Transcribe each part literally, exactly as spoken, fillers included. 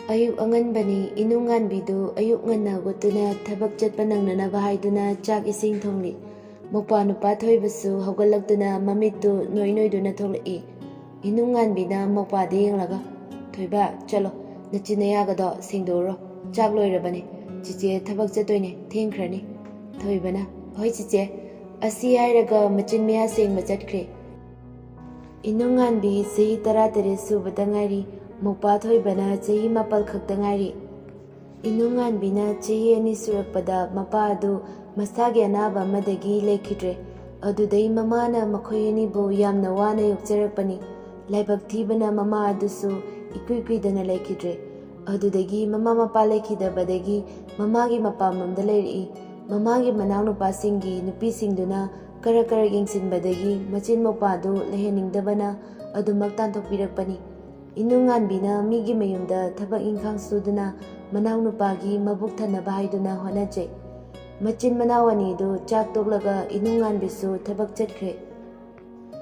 ꯑꯌꯨꯛ ꯑꯉꯟꯕꯅꯤ꯫ ꯏꯅꯨꯡꯉꯥꯟꯕꯤꯗꯨ ꯑꯌꯨꯛ ꯉꯟꯅ ꯍꯧꯒꯠꯇꯨꯅ ꯊꯕꯛ ꯆꯠꯄ ꯅꯪꯅꯅꯕ ꯍꯥꯏꯗꯨꯅ ꯆꯥꯛ ꯏꯁꯤꯡ ꯊꯣꯡꯂꯤ꯫ ꯃꯧꯄ꯭ꯋꯥ ꯅꯨꯄꯥ ꯊꯣꯏꯕꯁꯨ ꯍꯧꯒꯠꯂꯛꯇꯨꯅ ꯃꯃꯤꯠꯇꯨ ꯅꯣꯏ ꯅꯣꯏꯗꯨꯅ ꯊꯣꯛꯂꯛꯏ꯫ ꯏꯅꯨꯡꯉꯥꯟꯕꯤꯅ ꯃꯧꯄ꯭ꯋꯥꯗ ꯌꯦꯡꯂꯒ, "ꯊꯣꯏꯕ, ꯆꯠꯂꯣ, ꯅꯆꯤꯟ ꯅꯌꯥꯒꯗꯣ ꯁꯦꯡꯗꯣꯛꯎꯔꯣ꯫ ꯆꯥꯛ ꯂꯣꯏꯔꯕꯅꯤ꯫ ꯆꯤꯆꯦ ꯊꯕꯛ ꯆꯠꯇꯣꯏꯅꯦ, ꯊꯦꯡꯈ꯭ꯔꯅꯤ꯫" ꯊꯣꯏꯕꯅ, "ꯍꯣꯏ ꯆꯤꯆꯦ꯫" ꯑꯁꯤ ꯍꯥꯏꯔꯒ ꯃꯆꯤꯟ ꯃꯌꯥ ꯁꯦꯡꯕ ꯆꯠꯈ꯭ꯔꯦ꯫ ꯏꯅꯨꯡꯉꯥꯟꯕꯤ ꯆꯍꯤ ꯇꯔꯥꯇꯔꯦꯠ ꯁꯨꯕꯗ ꯉꯥꯏꯔꯤ꯫ ꯃꯧꯄ꯭ꯋꯥ ꯊꯣꯏꯕꯅ ꯆꯍꯤ ꯃꯥꯄꯜ ꯈꯛꯇ ꯉꯥꯏꯔꯤ꯫ ꯏꯅꯨꯡꯉꯥꯟꯕꯤꯅ ꯆꯍꯤ ꯑꯅꯤ ꯁꯨꯔꯛꯄꯗ ꯃꯄꯥ ꯑꯗꯨ ꯃꯁꯥꯒꯤ ꯑꯅꯥꯕ ꯑꯃꯗꯒꯤ ꯂꯩꯈꯤꯗ꯭ꯔꯦ꯫ ꯑꯗꯨꯗꯩ ꯃꯃꯥꯅ ꯃꯈꯣꯏ ꯑꯅꯤꯕꯨ ꯌꯥꯝꯅ ꯋꯥꯅ ꯌꯣꯛꯆꯔꯛꯄꯅꯤ꯫ ꯂꯥꯏꯕꯛ ꯊꯤꯕꯅ ꯃꯃꯥ ꯑꯗꯨꯁꯨ ꯏꯀꯨꯏ ꯀꯨꯏꯗꯅ ꯂꯩꯈꯤꯗ꯭ꯔꯦ꯫ ꯑꯗꯨꯗꯒꯤ ꯃꯃꯥ ꯃꯄꯥ ꯂꯩꯈꯤꯗꯕꯗꯒꯤ ꯃꯃꯥꯒꯤ ꯃꯄꯥꯝꯂꯣꯝꯗ ꯂꯩꯔꯛꯏ꯫ ꯃꯃꯥꯒꯤ ꯃꯅꯥꯎꯅꯨꯄꯥꯁꯤꯡꯒꯤ ꯅꯨꯄꯤꯁꯤꯡꯗꯨꯅ ꯀꯔꯛ ꯀꯔꯛ ꯌꯦꯡꯁꯤꯟꯕꯗꯒꯤ ꯃꯆꯤꯟ ꯃꯧꯄ꯭ꯋꯥꯗꯨ ꯂꯩꯍꯟꯅꯤꯡꯗꯕꯅ ꯑꯗꯨꯃꯛ ꯇꯥꯟꯊꯣꯛꯄꯤꯔꯛꯄꯅꯤ꯫ ꯏꯅꯨꯡꯉꯥꯟꯕꯤꯅ ꯃꯤꯒꯤ ꯃꯌꯨꯝꯗ ꯊꯕꯛ ꯏꯪꯈꯥꯡ ꯁꯨꯗꯨꯅ ꯃꯅꯥꯎꯅꯨꯄꯥꯒꯤ ꯃꯕꯨꯛ ꯊꯟꯅꯕ ꯍꯥꯏꯗꯨꯅ ꯍꯣꯠꯅꯖꯩ꯫ ꯃꯆꯤꯟ ꯃꯅꯥꯎ ꯑꯅꯤꯗꯨ ꯆꯥꯛ ꯇꯣꯛꯂꯒ ꯏꯅꯨꯡꯉꯥꯟꯕꯤꯁꯨ ꯊꯕꯛ ꯆꯠꯈ꯭ꯔꯦ꯫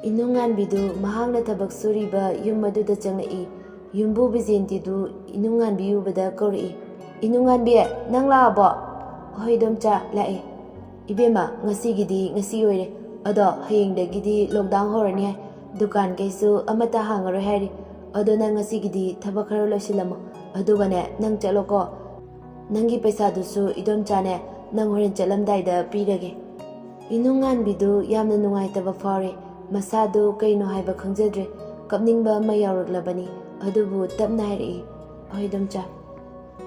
ꯏꯅꯨꯡꯉꯥꯟꯕꯤꯗꯨ ꯃꯍꯥꯛꯅ ꯊꯕꯛ ꯁꯨꯔꯤꯕ ꯌꯨꯝ ꯑꯗꯨꯗ ꯆꯪꯂꯛꯏ꯫ ꯌꯨꯝꯕꯨ ꯕꯤꯖꯦꯟꯇꯤꯗꯨ ꯏꯅꯨꯡꯉꯥꯟꯕꯤ ꯎꯕꯗ ꯀꯧꯔꯛꯏ, "ꯏꯅꯨꯡꯉꯥꯟꯕꯤ, ꯅꯪ ꯂꯥꯛꯑꯕꯣ?" "ꯍꯣꯏ ꯏꯗꯣꯝꯆꯥ, ꯂꯥꯛꯑꯦ꯫" "ꯏꯕꯦꯝꯃ, ꯉꯁꯤꯒꯤꯗꯤ ꯉꯁꯤ ꯑꯣꯏꯔꯦ꯫ ꯑꯗꯣ ꯍꯌꯦꯡꯗꯒꯤꯗꯤ ꯂꯣꯛꯗꯥꯎꯟ ꯍꯧꯔꯅꯤ ꯍꯥꯏ꯫ ꯗꯨꯀꯥꯟ ꯀꯩꯁꯨ ꯑꯃꯠꯇ ꯍꯥꯡꯉꯔꯣꯏ ꯍꯥꯏꯔꯤ꯫ ꯑꯗꯣ ꯅꯪ ꯉꯁꯤꯒꯤꯗꯤ ꯊꯕꯛ ꯈꯔ ꯂꯣꯏꯁꯤꯜꯂꯝꯃꯣ꯫ ꯑꯗꯨꯒꯅꯦ, ꯅꯪ ꯆꯠꯂꯣꯀꯣ꯫ ꯅꯪꯒꯤ ꯄꯩꯁꯥꯗꯨꯁꯨ ꯏꯗꯣꯝꯆꯥꯅꯦ, ꯅꯪ ꯍꯣꯔꯦꯟ ꯆꯠꯂꯝꯗꯥꯏꯗ ꯄꯤꯔꯒꯦ꯫" ꯏꯅꯨꯡꯉꯥꯟꯕꯤꯗꯨ ꯌꯥꯝꯅ ꯅꯨꯡꯉꯥꯏꯇꯕ ꯐꯥꯎꯔꯦ꯫ ꯃꯁꯥꯗꯨ ꯀꯩꯅꯣ ꯍꯥꯏꯕ ꯈꯪꯖꯗ꯭ꯔꯦ꯫ ꯀꯞꯅꯤꯡꯕ ꯑꯃ ꯌꯥꯎꯔꯛꯂꯕꯅꯤ꯫ ꯑꯗꯨꯕꯨ ꯇꯞꯅ ꯍꯥꯏꯔꯛꯏ, "ꯍꯣꯏ ꯏꯗꯣꯝꯆꯥ꯫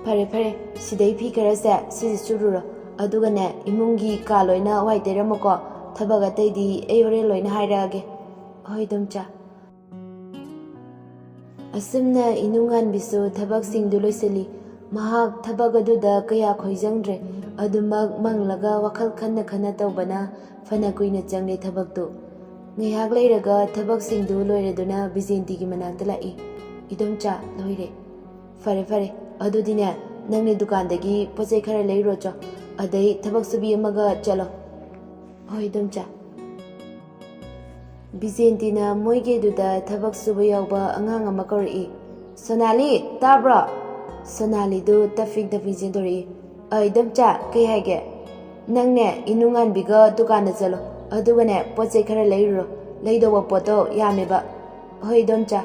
ꯐꯔꯦ, ꯐꯔꯦ, ꯁꯤꯗꯩ ꯐꯤ ꯈꯔꯁꯦ ꯁꯤꯁꯦ ꯁꯨꯔꯨꯔꯣ꯫ ꯑꯗꯨꯒꯅꯦ, ꯏꯃꯨꯡꯒꯤ ꯀꯥ ꯂꯣꯏꯅ ꯋꯥꯏ ꯇꯩꯔꯝꯃꯣꯀꯣ꯫ ꯊꯕꯛ ꯑꯇꯩꯗꯤ ꯑꯩ ꯍꯣꯔꯦꯟ ꯂꯣꯏꯅ ꯍꯥꯏꯔꯛꯑꯒꯦ꯫" "ꯍꯣꯏ ꯏꯗꯣꯝꯆꯥ꯫" ꯑꯁꯨꯝꯅ ꯏꯅꯨꯡꯉꯥꯟꯕꯤꯁꯨ ꯊꯕꯛꯁꯤꯡꯗꯨ ꯂꯣꯏꯁꯤꯜꯂꯤ꯫ ꯃꯍꯥꯛ ꯊꯕꯛ ꯑꯗꯨꯗ ꯀꯌꯥ ꯈꯣꯏꯖꯪꯗ꯭ꯔꯦ꯫ ꯑꯗꯨꯃꯛ ꯃꯪꯂꯒ ꯋꯥꯈꯜ ꯈꯟꯅ ꯈꯟꯅ ꯇꯧꯕꯅ ꯐꯅ ꯀꯨꯏꯅ ꯆꯪꯂꯦ ꯊꯕꯛꯇꯨ꯫ ꯉꯥꯏꯍꯥꯛ ꯂꯩꯔꯒ ꯊꯕꯛꯁꯤꯡꯗꯨ ꯂꯣꯏꯔꯗꯨꯅ ꯕꯤꯖꯦꯟꯇꯤꯒꯤ ꯃꯅꯥꯛꯇ ꯂꯥꯛꯏ꯫ "ꯏꯗꯣꯝꯆꯥ, ꯂꯣꯏꯔꯦ꯫" "ꯐꯔꯦ, ꯐꯔꯦ꯫ ꯑꯗꯨꯗꯤꯅꯦ, ꯅꯪꯅꯦ ꯗꯨꯀꯥꯟꯗꯒꯤ ꯄꯣꯠ ꯆꯩ ꯈꯔ ꯂꯩꯔꯨꯔꯣ ꯆꯣ꯫ ꯑꯗꯩ ꯊꯕꯛ ꯁꯨꯕꯤ ꯑꯃꯒ ꯆꯠꯂꯣ꯫" "ꯍꯣꯏ, ꯏꯗꯣꯝꯆꯥ꯫" ꯕꯤꯖꯦꯟꯇꯤꯅ ꯃꯣꯏꯒꯤ ꯑꯗꯨꯗ ꯊꯕꯛ ꯁꯨꯕ ꯌꯥꯎꯕ ꯑꯉꯥꯡ ꯑꯃ ꯀꯧꯔꯛꯏ꯫ "ꯁꯣꯅꯥꯂꯤ, ꯇꯥꯕ꯭ꯔꯣ?" ꯁꯣꯅꯥꯂꯤꯗꯨ ꯇꯞꯐꯤꯡ ꯇꯞꯐꯤꯡ ꯆꯦꯟꯊꯣꯔꯛꯏ꯫ "ꯑ, ꯏꯗꯣꯝꯆꯥ, ꯀꯩ ꯍꯥꯏꯒꯦ? ꯅꯪꯅꯦ ꯏꯅꯨꯉꯥꯟꯕꯤꯒ ꯗꯨꯀꯥꯟꯗ ꯆꯠꯂꯣ, ꯑꯗꯨꯒꯅꯦ ꯄꯣꯠ ꯆꯩ ꯈꯔ ꯂꯩꯔꯨꯔꯣ꯫ ꯂꯩꯗꯧꯕ ꯄꯣꯠꯇꯣ ꯌꯥꯝꯃꯦꯕ꯫" "ꯍꯣꯏ ꯏꯗꯣꯝꯆꯥ꯫"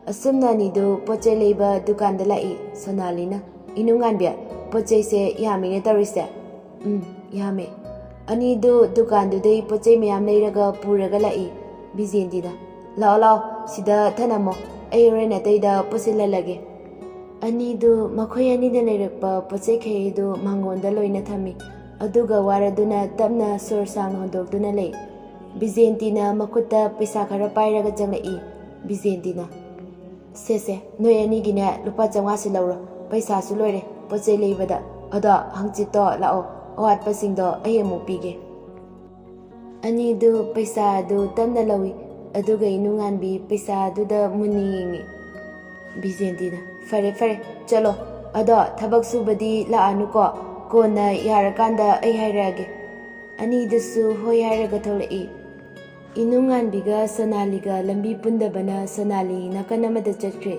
ꯑꯁꯨꯝꯅ ꯑꯅꯤꯗꯨ ꯄꯣꯠ ꯆꯩ ꯂꯩꯕ ꯗꯨꯀꯥꯟꯗ ꯂꯥꯛꯏ꯫ ꯁꯣꯅꯥꯂꯤꯅ, "ꯏꯅꯨꯉꯥꯟꯕꯤ, ꯄꯣꯠ ꯆꯩꯁꯦ ꯌꯥꯝꯃꯤꯅꯦ ꯇꯧꯔꯤꯁꯦ?" "ꯎꯝ, ꯌꯥꯝꯃꯦ꯫" ꯑꯅꯤꯗꯨ ꯗꯨꯀꯥꯟꯗꯨꯗꯩ ꯄꯣꯠ ꯆꯩ ꯃꯌꯥꯝ ꯂꯩꯔꯒ ꯄꯨꯔꯒ ꯂꯥꯛꯏ꯫ ꯕꯤꯖꯦꯟꯇꯤꯅ, "ꯂꯥꯛꯑꯣ ꯂꯥꯛꯑꯣ, ꯁꯤꯗ ꯊꯅꯝꯃꯣ, ꯑꯩ ꯍꯣꯔꯦꯟ ꯑꯇꯩꯗ ꯄꯨꯁꯤꯜꯍꯜꯂꯒꯦ꯫" ꯑꯅꯤꯗꯨ ꯃꯈꯣꯏ ꯑꯅꯤꯅ ꯂꯩꯔꯛꯄ ꯄꯣꯠ ꯆꯩꯈꯩ ꯑꯗꯨ ꯃꯥꯡꯒꯣꯟꯗ ꯂꯣꯏꯅ ꯊꯝꯃꯤ꯫ ꯑꯗꯨꯒ ꯋꯥꯔꯗꯨꯅ ꯇꯞꯅ ꯁꯣꯔ ꯁꯥꯡꯅ ꯍꯣꯟꯗꯣꯛꯇꯨꯅ ꯂꯩ꯫ ꯕꯤꯖꯦꯟꯇꯤꯅ ꯃꯈꯨꯠꯇ ꯄꯩꯁꯥ ꯈꯔ ꯄꯥꯏꯔꯒ ꯆꯪꯂꯛꯏ꯫ ꯕꯤꯖꯦꯟꯇꯤꯅ, "ꯁꯦ ꯁꯦ, ꯅꯣꯏ ꯑꯅꯤꯒꯤꯅꯦ ꯂꯨꯄꯥ ꯆꯥꯝꯃꯉꯥꯁꯤ ꯂꯧꯔꯣ, ꯄꯩꯁꯥꯁꯨ ꯂꯣꯏꯔꯦ ꯄꯣꯠ ꯆꯩ ꯂꯩꯕꯗ꯫ ꯑꯗꯣ ꯍꯪꯆꯤꯠꯇꯣ ꯂꯥꯛꯑꯣ, ꯑꯋꯥꯠꯄꯁꯤꯡꯗꯣ ꯑꯩ ꯑꯃꯨꯛ ꯄꯤꯒꯦ꯫" ꯑꯅꯤꯗꯨ ꯄꯩꯁꯥ ꯑꯗꯨ ꯇꯞꯅ ꯂꯧꯏ, ꯑꯗꯨꯒ ꯏꯅꯨꯉꯥꯟꯕꯤ ꯄꯩꯁꯥ ꯑꯗꯨꯗ ꯃꯨꯟꯅ ꯌꯦꯡꯏ꯫ ꯕꯤꯖꯦꯟꯇꯤꯅ, "ꯐꯔꯦ ꯐꯔꯦ, ꯆꯠꯂꯣ꯫ ꯑꯗꯣ ꯊꯕꯛ ꯁꯨꯕꯗꯤ ꯂꯥꯛꯑꯅꯨꯀꯣ, ꯀꯣꯟꯅ ꯌꯥꯔꯀꯥꯟꯗ ꯑꯩ ꯍꯥꯏꯔꯛꯑꯒꯦ꯫" ꯑꯅꯤꯗꯨꯁꯨ ꯍꯣꯏ ꯍꯥꯏꯔꯒ ꯊꯣꯛꯂꯛꯏ꯫ ꯏꯅꯨꯉꯥꯟꯕꯤꯒ ꯁꯣꯅꯥꯂꯤꯒ ꯂꯝꯕꯤ ꯄꯨꯟꯗꯕꯅ ꯁꯣꯅꯥꯂꯤ ꯅꯥꯀꯟ ꯑꯃꯗ ꯆꯠꯈ꯭ꯔꯦ꯫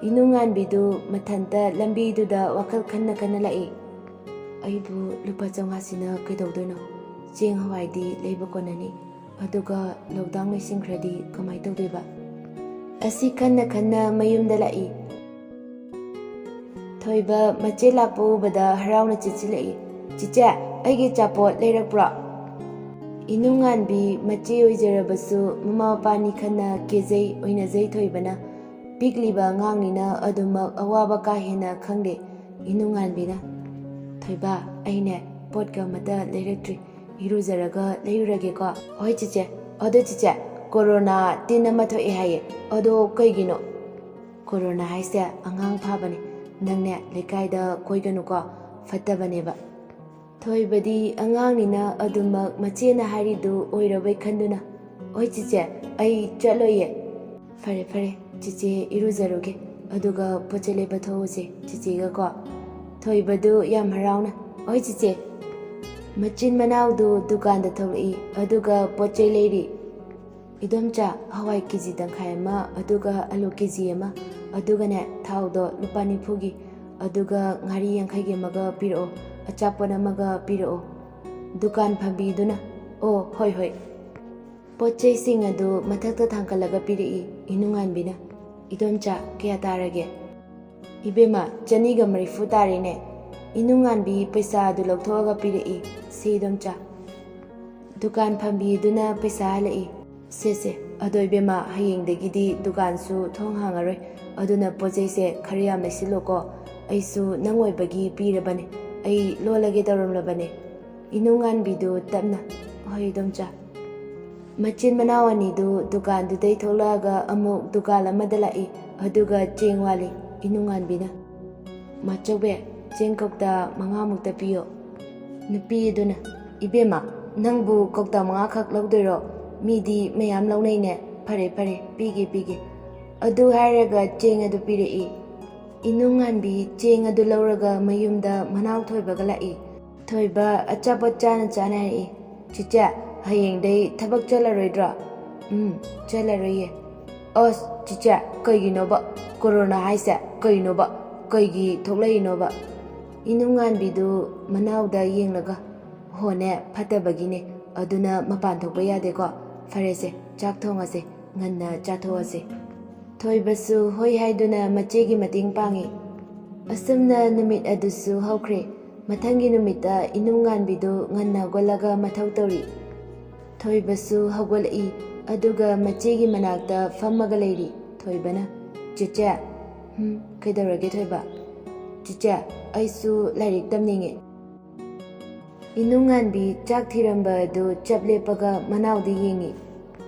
ꯏꯅꯨꯉꯥꯟꯕꯤꯗꯨ ꯃꯊꯟꯇ ꯂꯝꯕꯤꯗꯨꯗ ꯋꯥꯈꯜ ꯈꯟꯅ ꯈꯟꯅ ꯂꯥꯛꯏ꯫ "ꯑꯩꯕꯨ ꯂꯨꯄꯥ ꯆꯥꯝꯃꯉꯥꯁꯤꯅ ꯀꯩꯗꯧꯗꯣꯏꯅꯣ? ꯆꯦꯡ ꯍꯋꯥꯏꯗꯤ ꯂꯩꯕ ꯀꯣꯟꯅꯅꯤ, ꯑꯗꯨꯒ ꯂꯧꯗꯥꯡ ꯂꯩꯁꯤꯟꯈ꯭ꯔꯗꯤ ꯀꯃꯥꯏ ꯇꯧꯗꯣꯏꯕ?" ꯑꯁꯤ ꯈꯟꯅ ꯈꯟꯅ ꯃꯌꯨꯝꯗ ꯂꯥꯛꯏ꯫ ꯊꯣꯏꯕ ꯃꯆꯦ ꯂꯥꯛꯄ ꯎꯕꯗ ꯍꯔꯥꯎꯅ ꯆꯦꯟꯁꯤꯜꯂꯛꯏ꯫ "ꯆꯤꯆꯦ, ꯑꯩꯒꯤ ꯑꯆꯥꯄꯣꯠ ꯂꯩꯔꯛꯄ꯭ꯔꯣ?" ꯏꯅꯨꯉꯥꯟꯕꯤ ꯃꯆꯦ ꯑꯣꯏꯖꯔꯕꯁꯨ ꯃꯃꯥ ꯃꯄꯥꯅꯤ ꯈꯟꯅ ꯀꯦꯖꯩ ꯑꯣꯏꯅꯖꯩ ꯊꯣꯏꯕꯅ꯫ ꯄꯤꯛꯂꯤꯕ ꯑꯉꯥꯡꯅꯤꯅ ꯑꯗꯨꯃꯛ ꯑꯋꯥꯕ ꯀꯥ ꯍꯦꯟꯅ ꯈꯪꯗꯦ꯫ ꯏꯅꯨꯉꯥꯟꯕꯤꯅ, "ꯊꯣꯏꯕ, ꯑꯩꯅꯦ ꯄꯣꯠꯀ ꯑꯃꯠꯇ ꯂꯩꯔꯛꯇ꯭ꯔꯤ, ꯏꯔꯨꯖꯔꯒ ꯂꯩꯔꯨꯔꯒꯦꯀꯣ꯫" "ꯍꯣꯏ ꯆꯤꯆꯦ꯫ ꯑꯗꯣ ꯆꯤꯆꯦ, ꯀꯣꯔꯣꯅꯥ ꯇꯤꯟ ꯑꯃ ꯊꯣꯛꯑꯦ ꯍꯥꯏꯌꯦ, ꯑꯗꯣ ꯀꯩꯒꯤꯅꯣ?" "ꯀꯣꯔꯣꯅꯥ ꯍꯥꯏꯁꯦ ꯑꯉꯥꯡ ꯐꯥꯕꯅꯦ, ꯅꯪꯅꯦ ꯂꯩꯀꯥꯏꯗ ꯀꯣꯏꯒꯅꯨꯀꯣ, ꯐꯠꯇꯕꯅꯦꯕ꯫" ꯊꯣꯏꯕꯗꯤ ꯑꯉꯥꯡꯅꯤꯅ ꯑꯗꯨꯃꯛ ꯃꯆꯦꯅ ꯍꯥꯏꯔꯤꯗꯨ ꯑꯣꯏꯔꯕꯩ ꯈꯟꯗꯨꯅ, "ꯍꯣꯏ ꯆꯤꯆꯦ, ꯑꯩ ꯆꯠꯂꯣꯏꯌꯦ꯫" "ꯐꯔꯦ ꯐꯔꯦ, ꯆꯤꯆꯦ ꯏꯔꯨꯖꯔꯨꯒꯦ, ꯑꯗꯨꯒ ꯄꯣꯠ ꯆꯩ ꯂꯩꯕ ꯊꯣꯛꯎꯁꯦ ꯆꯤꯆꯦꯒꯀꯣ꯫" ꯊꯣꯏꯕꯗꯨ ꯌꯥꯝ ꯍꯔꯥꯎꯅ, "ꯍꯣꯏ ꯆꯤꯆꯦ꯫" ꯃꯆꯤꯟ ꯃꯅꯥꯎꯗꯨ ꯗꯨꯀꯥꯟꯗ ꯊꯣꯛꯂꯛꯏ, ꯑꯗꯨꯒ ꯄꯣꯠ ꯆꯩ ꯂꯩꯔꯤ꯫ "ꯏꯗꯣꯝꯆꯥ, ꯍꯋꯥꯏ ꯀꯦ ꯖꯤ ꯇꯪꯈꯥꯏ ꯑꯃ, ꯑꯗꯨꯒ ꯑꯂꯨ ꯀꯦ ꯖꯤ ꯑꯃ, ꯑꯗꯨꯒꯅꯦ ꯊꯥꯎꯗꯣ ꯂꯨꯄꯥ ꯅꯤꯐꯨꯒꯤ, ꯑꯗꯨꯒ ꯉꯥꯔꯤ ꯌꯥꯡꯈꯩꯒꯤ ꯑꯃꯒ ꯄꯤꯔꯛꯑꯣ, ꯑꯆꯥꯄꯣꯠ ꯑꯃꯒ ꯄꯤꯔꯛꯑꯣ꯫ ꯗꯨꯀꯥꯟ ꯐꯝꯕꯤꯗꯨꯅ, "ꯑꯣ, ꯍꯣꯏ, ꯍꯣꯏ"꯫ ꯄꯣꯠ ꯆꯩꯁꯤꯡ ꯑꯗꯨ ꯃꯊꯛꯇ ꯊꯥꯡꯀꯠꯂꯒ ꯄꯤꯔꯛꯏ꯫ ꯏꯅꯨꯡꯉꯥꯟꯕꯤꯅ, "ꯏꯗꯣꯝꯆꯥ, ꯀꯌꯥ ꯇꯥꯔꯒꯦ?" "ꯏꯕꯦꯝꯃ, ꯆꯅꯤꯒ ꯃꯔꯤꯐꯨ ꯇꯥꯔꯦꯅꯦ"꯫ ꯏꯅꯨꯡꯉꯥꯟꯕꯤ ꯄꯩꯁꯥ ꯑꯗꯨ ꯂꯧꯊꯣꯛꯑꯒ ꯄꯤꯔꯛꯏ꯫ "ꯁꯦ ꯏꯗꯣꯝꯆꯥ"꯫ ꯗꯨꯀꯥꯟ ꯐꯝꯕꯤꯗꯨꯅ ꯄꯩꯁꯥ ꯍꯜꯂꯛꯏ꯫ "ꯁꯦ, ꯁꯦ, ꯑꯗꯣ ꯏꯕꯦꯝꯃ, ꯍꯌꯦꯡꯗꯒꯤꯗꯤ ꯗꯨꯀꯥꯟꯁꯨ ꯊꯣꯡ ꯍꯥꯡꯉꯔꯣꯏ, ꯑꯗꯨꯅ ꯄꯣꯠ ꯆꯩꯁꯦ ꯈꯔ ꯌꯥꯝ ꯂꯩꯁꯤꯜꯂꯣꯀꯣ꯫ ꯑꯩꯁꯨ ꯅꯪ ꯑꯣꯏꯕꯒꯤ ꯄꯤꯔꯕꯅꯦ, ꯑꯩ ꯂꯣꯜꯂꯒꯦ ꯇꯧꯔꯝꯂꯕꯅꯦ"꯫ ꯏꯅꯨꯡꯉꯥꯟꯕꯤꯗꯨ ꯇꯞꯅ, "ꯍꯣꯏ ꯏꯗꯣꯝꯆꯥ"꯫ ꯃꯆꯤꯟ ꯃꯅꯥꯎ ꯑꯅꯤꯗꯨ ꯗꯨꯀꯥꯟꯗꯨꯗꯩ ꯊꯣꯛꯂꯛꯑꯒ ꯑꯃꯨꯛ ꯗꯨꯀꯥꯟ ꯑꯃꯗ ꯂꯥꯛꯏ, ꯑꯗꯨꯒ ꯆꯦꯡ ꯋꯥꯜꯂꯤ꯫ ꯏꯅꯨꯡꯉꯥꯟꯕꯤꯅ, "ꯃꯥꯆꯧꯕꯤ, ꯆꯦꯡ ꯀꯧꯇꯥ ꯃꯉꯥꯃꯨꯛꯇ ꯄꯤꯌꯣ"꯫ ꯅꯨꯄꯤ ꯑꯗꯨꯅ, "ꯏꯕꯦꯝꯃ, ꯅꯪꯕꯨ ꯀꯧꯇꯥ ꯃꯉꯥꯈꯛ ꯂꯧꯗꯣꯏꯔꯣ? ꯃꯤꯗꯤ ꯃꯌꯥꯝ ꯂꯧꯅꯩꯅꯦ꯫ ꯐꯔꯦ, ꯐꯔꯦ, ꯄꯤꯒꯦ, ꯄꯤꯒꯦ"꯫ ꯑꯗꯨ ꯍꯥꯏꯔꯒ ꯆꯦꯡ ꯑꯗꯨ ꯄꯤꯔꯛꯏ꯫ ꯏꯅꯨꯡꯉꯥꯟꯕꯤ ꯆꯦꯡ ꯑꯗꯨ ꯂꯧꯔꯒ ꯃꯌꯨꯝꯗ ꯃꯅꯥꯎ ꯊꯣꯏꯕꯒ ꯂꯥꯛꯏ꯫ ꯊꯣꯏꯕ ꯑꯆꯥꯄꯣꯠ ꯆꯥꯅ ꯆꯥꯅ ꯍꯥꯏꯔꯛꯏ, "ꯆꯤꯆꯦ, ꯍꯌꯦꯡꯗꯩ ꯊꯕꯛ ꯆꯠꯂꯔꯣꯏꯗ꯭ꯔꯣ?" "ꯎꯝ, ꯆꯠꯂꯔꯣꯏꯌꯦ"꯫ "ꯑꯁ, ꯆꯤꯆꯦ, ꯀꯩꯒꯤꯅꯣꯕ? ꯀꯣꯔꯣꯅꯥ ꯍꯥꯏꯁꯦ ꯀꯩꯅꯣꯕ? ꯀꯩꯒꯤ ꯊꯣꯛꯂꯛꯏꯅꯣꯕ?" ꯏꯅꯨꯡꯉꯥꯟꯕꯤꯗꯨ ꯃꯅꯥꯎꯗ ꯌꯦꯡꯂꯒ, "ꯍꯣꯅꯦ, ꯐꯠꯇꯕꯒꯤꯅꯦ, ꯑꯗꯨꯅ ꯃꯄꯥꯟ ꯊꯣꯛꯄ ꯌꯥꯗꯦꯀꯣ꯫ ꯐꯔꯦꯁꯦ, ꯆꯥꯛ ꯊꯣꯡꯉꯁꯦ, ꯉꯟꯅ ꯆꯥꯊꯣꯛꯑꯁꯦ"꯫ ꯊꯣꯏꯕꯁꯨ ꯍꯣꯏ ꯍꯥꯏꯗꯨꯅ ꯃꯆꯦꯒꯤ ꯃꯇꯦꯡ ꯄꯥꯡꯉꯤ꯫ ꯑꯁꯨꯝꯅ ꯅꯨꯃꯤꯠ ꯑꯗꯨꯁꯨ ꯍꯧꯈ꯭ꯔꯦ꯫ ꯃꯊꯪꯒꯤ ꯅꯨꯃꯤꯠꯇ ꯏꯅꯨꯡꯉꯥꯟꯕꯤꯗꯨ ꯉꯟꯅ ꯍꯧꯒꯠꯂꯒ ꯃꯊꯧ ꯇꯧꯔꯤ꯫ ꯊꯣꯏꯕꯁꯨ ꯍꯧꯒꯠꯂꯛꯏ, ꯑꯗꯨꯒ ꯃꯆꯦꯒꯤ ꯃꯅꯥꯛꯇ ꯐꯝꯃꯒ ꯂꯩꯔꯤ꯫ ꯊꯣꯏꯕꯅ, "ꯆꯦꯆꯦ"꯫ "ꯍꯨꯝ, ꯀꯩꯗꯧꯔꯒꯦ ꯊꯣꯏꯕ?" "ꯆꯦꯆꯦ, ꯑꯩꯁꯨ ꯂꯥꯏꯔꯤꯛ ꯇꯝꯅꯤꯡꯉꯦ"꯫ ꯏꯅꯨꯡꯉꯥꯟꯕꯤ ꯆꯥꯛ ꯊꯤꯔꯝꯕ ꯑꯗꯨ ꯆꯞ ꯂꯦꯞꯄꯒ ꯃꯅꯥꯎꯗ ꯌꯦꯡꯉꯤ꯫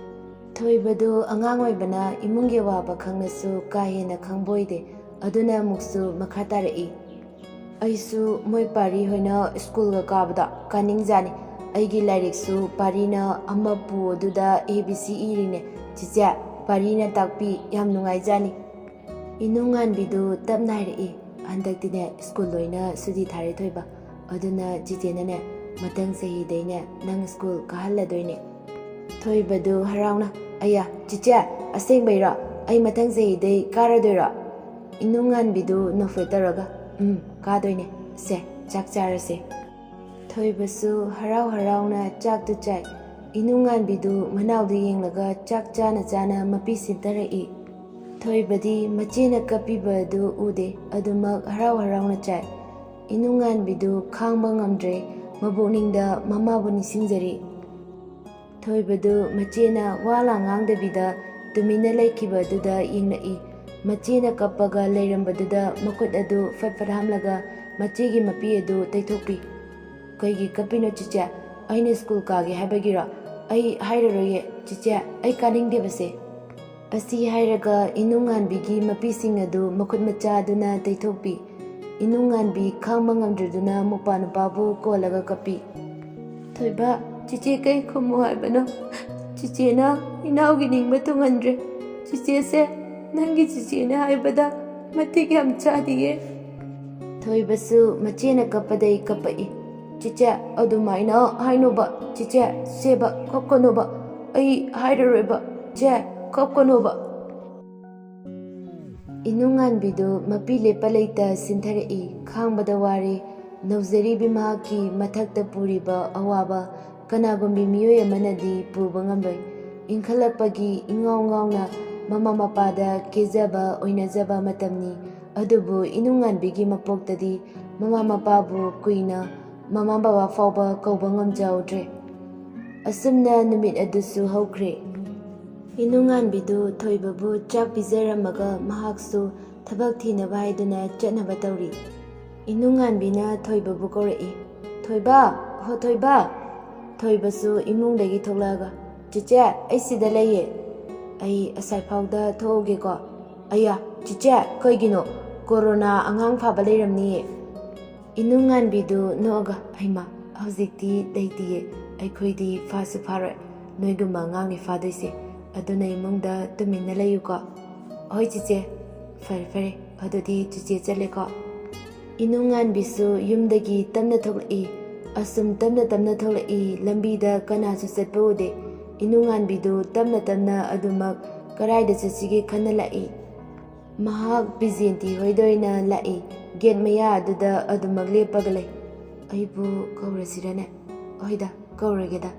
ꯊꯣꯏꯕꯗꯨ ꯑꯉꯥꯡ ꯑꯣꯏꯕꯅ ꯏꯃꯨꯡꯒꯤ ꯑꯋꯥꯕ ꯈꯪꯂꯁꯨ ꯀꯥ ꯍꯦꯟꯅ ꯈꯪꯕ ꯑꯣꯏꯗꯦ, ꯑꯗꯨꯅ ꯑꯃꯨꯛꯁꯨ ꯃꯈꯥ ꯇꯥꯔꯛꯏ꯫ "ꯑꯩꯁꯨ ꯃꯣꯏ ꯄꯥꯔꯤ ꯍꯣꯏꯅ ꯁ꯭ꯀꯨꯜꯒ ꯀꯥꯕꯗ ꯀꯥꯅꯤꯡꯖꯥꯅꯤ꯫ ꯑꯩꯒꯤ ꯂꯥꯏꯔꯤꯛꯁꯨ ꯄꯥꯔꯤꯅ ꯑꯃ ꯄꯨ ꯑꯗꯨꯗ A B C ꯏꯔꯤꯅꯦ꯫ ꯆꯤꯆꯦ, ꯄꯥꯔꯤꯅ ꯇꯥꯛꯄꯤ, ꯌꯥꯝ ꯅꯨꯡꯉꯥꯏꯖꯥꯅꯤ"꯫ ꯏꯅꯨꯡꯉꯥꯟꯕꯤꯗꯨ ꯇꯞꯅ ꯍꯥꯏꯔꯛꯏ, "ꯍꯟꯗꯛꯇꯤꯅꯦ ꯁ꯭ꯀꯨꯜ ꯂꯣꯏꯅ ꯁꯨꯇꯤ ꯊꯥꯔꯦ ꯊꯣꯏꯕ, ꯑꯗꯨꯅ ꯆꯤꯆꯦꯅꯅꯦ ꯃꯊꯪ ꯆꯍꯤꯗꯩꯅꯦ ꯅꯪ ꯁ꯭ꯀꯨꯜ ꯀꯥꯍꯜꯂꯗꯣꯏꯅꯦ"꯫ ꯊꯣꯏꯕꯗꯨ ꯍꯔꯥꯎꯅ, "ꯑꯌꯥ, ꯆꯤꯆꯦ, ꯑꯁꯦꯡꯕꯩꯔꯣ? ꯑꯩ ꯃꯊꯪ ꯆꯍꯤꯗꯩ ꯀꯥꯔꯗꯣꯏꯔꯣ?" ꯏꯅꯨꯡꯉꯥꯟꯕꯤꯗꯨ ꯅꯣꯛꯐꯦꯠ ꯇꯧꯔꯒ, ꯎꯝ, ꯀꯥꯗꯣꯏꯅꯦ꯫ ꯁꯦ, ꯆꯥꯛ ꯆꯥꯔꯁꯦ꯫ ꯊꯣꯏꯕꯁꯨ ꯍꯔꯥꯎ ꯍꯔꯥꯎꯅ ꯆꯥꯛꯇꯨ ꯆꯥꯏ꯫ ꯏꯅꯨꯡꯉꯥꯟꯕꯤꯗꯨ ꯃꯅꯥꯎꯗꯨ ꯌꯦꯡꯂꯒ ꯆꯥꯛ ꯆꯥꯅ ꯆꯥꯅ ꯃꯄꯤ ꯁꯤꯟꯊꯔꯛꯏ꯫ ꯊꯣꯏꯕꯗꯤ ꯃꯆꯦꯅ ꯀꯞꯄꯤꯕ ꯑꯗꯨ ꯎꯗꯦ, ꯑꯗꯨꯃꯛ ꯍꯔꯥꯎ ꯍꯔꯥꯎꯅ ꯆꯥꯏ꯫ ꯏꯅꯨꯡꯉꯥꯟꯕꯤꯗꯨ ꯈꯥꯡꯕ ꯉꯝꯗ꯭ꯔꯦ, ꯃꯕꯣꯛꯅꯤꯡꯗ ꯃꯃꯥꯕꯨ ꯅꯤꯡꯁꯤꯡꯖꯔꯤ꯫ ꯊꯣꯏꯕꯗꯨ ꯃꯆꯦꯅ ꯋꯥ ꯂꯥꯡ ꯉꯥꯡꯗꯕꯤꯗ ꯇꯨꯃꯤꯟꯅ ꯂꯩꯈꯤꯕꯗꯨꯗ ꯌꯦꯡꯂꯛꯏ꯫ ꯃꯆꯦꯅ ꯀꯞꯄꯒ ꯂꯩꯔꯝꯕꯗꯨꯗ ꯃꯈꯨꯠ ꯑꯗꯨ ꯐꯠ ꯐꯠ ꯍꯥꯝꯂꯒ ꯃꯆꯦꯒꯤ ꯃꯄꯤ ꯑꯗꯨ ꯇꯩꯊꯣꯛꯄꯤ꯫ "ꯀꯩꯒꯤ ꯀꯞꯄꯤꯅꯣ ꯆꯤꯆꯦ? ꯑꯩꯅ ꯁ꯭ꯀꯨꯜ ꯀꯥꯒꯦ ꯍꯥꯏꯕꯒꯤꯔꯣ? ꯑꯩ ꯍꯥꯏꯔꯔꯣꯏꯌꯦ ꯆꯤꯆꯦ, ꯑꯩ ꯀꯥꯅꯤꯡꯗꯦꯕꯁꯦ꯫" ꯑꯁꯤ ꯍꯥꯏꯔꯒ ꯏꯅꯨꯡꯉꯥꯟꯕꯤꯒꯤ ꯃꯄꯤꯁꯤꯡ ꯑꯗꯨ ꯃꯈꯨꯠ ꯃꯆꯥ ꯑꯗꯨꯅ ꯇꯩꯊꯣꯛꯄꯤ꯫ ꯏꯅꯨꯡꯉꯥꯟꯕꯤ ꯈꯥꯡꯕ ꯉꯝꯗ꯭ꯔꯗꯨꯅ ꯃꯧꯄꯥ ꯅꯨꯄꯥꯕꯨ ꯀꯣꯜꯂꯒ ꯀꯞꯄꯤ꯫ "ꯊꯣꯏꯕ, ꯆꯤꯆꯦ ꯀꯩ ꯈꯨꯝꯃꯨ ꯍꯥꯏꯕꯅꯣ? ꯆꯤꯆꯦꯅ ꯏꯅꯥꯎꯒꯤ ꯅꯤꯡꯕ ꯊꯨꯡꯍꯟꯗ꯭ꯔꯦ꯫ ꯆꯤꯆꯦꯁꯦ ꯅꯪꯒꯤ ꯆꯤꯆꯦꯅ ꯍꯥꯏꯕꯗ ꯃꯇꯤꯛ ꯌꯥꯝ ꯆꯥꯗꯤꯌꯦ꯫" ꯊꯣꯏꯕꯁꯨ ꯃꯆꯦꯅ ꯀꯞꯄꯗꯩ ꯀꯞꯄꯛꯏ꯫ "ꯆꯤꯆꯦ, ꯑꯗꯨꯃꯥꯏꯅ ꯍꯥꯏꯅꯣꯕ꯫ ꯆꯤꯆꯦ, ꯁꯦꯕ, ꯀꯞꯀꯅꯣꯕ꯫ ꯑꯩ ꯍꯥꯏꯔꯔꯣꯏꯕ꯫ ꯆꯦ, ꯀꯞꯀꯅꯣꯕ꯫" ꯏꯅꯨꯡꯉꯥꯟꯕꯤꯗꯨ ꯃꯄꯤ ꯂꯦꯞꯄ ꯂꯩꯇ ꯁꯤꯟꯊꯔꯛꯏ꯫ ꯈꯥꯡꯕꯗ ꯋꯥꯔꯦ꯫ ꯅꯧꯖꯔꯤꯕꯤ ꯃꯍꯥꯛꯀꯤ ꯃꯊꯛꯇ ꯄꯨꯔꯤꯕ ꯑꯋꯥꯕ ꯀꯅꯥꯒꯨꯝꯕꯤ ꯃꯤꯑꯣꯏ ꯑꯃꯅꯗꯤ ꯄꯨꯕ ꯉꯝꯂꯣꯏ꯫ ꯏꯟꯈꯠꯂꯛꯄꯒꯤ ꯏꯉꯥꯎ ꯉꯥꯎꯅ ꯃꯃꯥ ꯃꯄꯥꯗ ꯀꯦꯖꯕ ꯑꯣꯏꯅꯖꯕ ꯃꯇꯝꯅꯤ꯫ ꯑꯗꯨꯕꯨ ꯏꯅꯨꯡꯉꯥꯟꯕꯤꯒꯤ ꯃꯄꯣꯛꯇꯗꯤ ꯃꯃꯥ ꯃꯄꯥꯕꯨ ꯀꯨꯏꯅ ꯃꯃꯥ ꯕꯕꯥ ꯐꯥꯎꯕ ꯀꯧꯕ ꯉꯝꯖꯍꯧꯗ꯭ꯔꯦ꯫ ꯑꯁꯨꯝꯅ ꯅꯨꯃꯤꯠ ꯑꯗꯨꯁꯨ ꯍꯧꯈ꯭ꯔꯦ꯫ ꯏꯅꯨꯡꯉꯥꯟꯕꯤꯗꯨ ꯊꯣꯏꯕꯕꯨ ꯆꯥꯛ ꯄꯤꯖꯔꯝꯃꯒ ꯃꯍꯥꯛꯁꯨ ꯊꯕꯛ ꯊꯤꯅꯕ ꯍꯥꯏꯗꯨꯅ ꯆꯠꯅꯕ ꯇꯧꯔꯤ꯫ ꯏꯅꯨꯡꯉꯥꯟꯕꯤꯅ ꯊꯣꯏꯕꯕꯨ ꯀꯧꯔꯛꯏ꯫ "ꯊꯣꯏꯕ! ꯍꯣ ꯊꯣꯏꯕ!" ꯊꯣꯏꯕꯁꯨ ꯏꯃꯨꯡꯗꯒꯤ ꯊꯣꯛꯂꯛꯑꯒ, "ꯆꯤꯆꯦ, ꯑꯩ ꯁꯤꯗ ꯂꯩꯌꯦ꯫ ꯑꯩ ꯑꯁꯥꯏꯐꯥꯎꯗ ꯊꯣꯛꯎꯒꯦꯀꯣ꯫" "ꯑꯌꯥ, ꯆꯤꯆꯦ, ꯀꯩꯒꯤꯅꯣ? ꯀꯣꯔꯣꯅꯥ ꯑꯉꯥꯡ ꯐꯥꯕ ꯂꯩꯔꯝꯅꯤꯌꯦ꯫" ꯏꯅꯨꯡꯉꯥꯟꯕꯤꯗꯨ ꯅꯣꯛꯑꯒ, "ꯍꯩꯃꯥ, ꯍꯧꯖꯤꯛꯇꯤ ꯂꯩꯇꯤꯌꯦ꯫ ꯑꯩꯈꯣꯏꯗꯤ ꯐꯥꯁꯨ ꯐꯥꯔꯣꯏ꯫ ꯅꯣꯏꯒꯨꯝꯕ ꯑꯉꯥꯡꯅꯤ ꯐꯥꯗꯣꯏꯁꯦ꯫ ꯑꯗꯨꯅ ꯏꯃꯨꯡꯗ ꯇꯨꯃꯤꯟꯅ ꯂꯩꯌꯨꯀꯣ꯫" "ꯍꯣꯏ ꯆꯤꯆꯦ꯫" "ꯐꯔꯦ ꯐꯔꯦ, ꯑꯗꯨꯗꯤ ꯆꯤꯆꯦ ꯆꯠꯂꯦꯀꯣ꯫" ꯏꯅꯨꯡꯉꯥꯟꯕꯤꯁꯨ ꯌꯨꯝꯗꯒꯤ ꯇꯞꯅ ꯊꯣꯛꯂꯛꯏ꯫ ꯑꯁꯨꯝ ꯇꯞꯅ ꯇꯞꯅ ꯊꯣꯛꯂꯛꯏ꯫ ꯂꯝꯕꯤꯗ ꯀꯅꯥꯁꯨ ꯆꯠꯄ ꯎꯗꯦ꯫ ꯏꯅꯨꯡꯉꯥꯟꯕꯤꯗꯨ ꯇꯞꯅ ꯇꯞꯅ ꯑꯗꯨꯃꯛ ꯀꯔꯥꯏꯗ ꯆꯠꯁꯤꯒꯦ ꯈꯟꯅ ꯂꯥꯛꯏ꯫ ꯃꯍꯥꯛ ꯕꯤꯖꯦꯟꯇꯤ ꯍꯣꯏꯗ ꯑꯣꯏꯅ ꯂꯥꯛꯏ꯫ ꯒꯦꯠ ꯃꯌꯥ ꯑꯗꯨꯗ ꯑꯗꯨꯃꯛ ꯂꯦꯞꯄꯒ ꯂꯩ꯫ "ꯑꯩꯕꯨ ꯀꯧꯔꯁꯤꯔꯅꯦ?" "ꯍꯣꯏꯗ, ꯀꯧꯔꯒꯦꯗ"꯫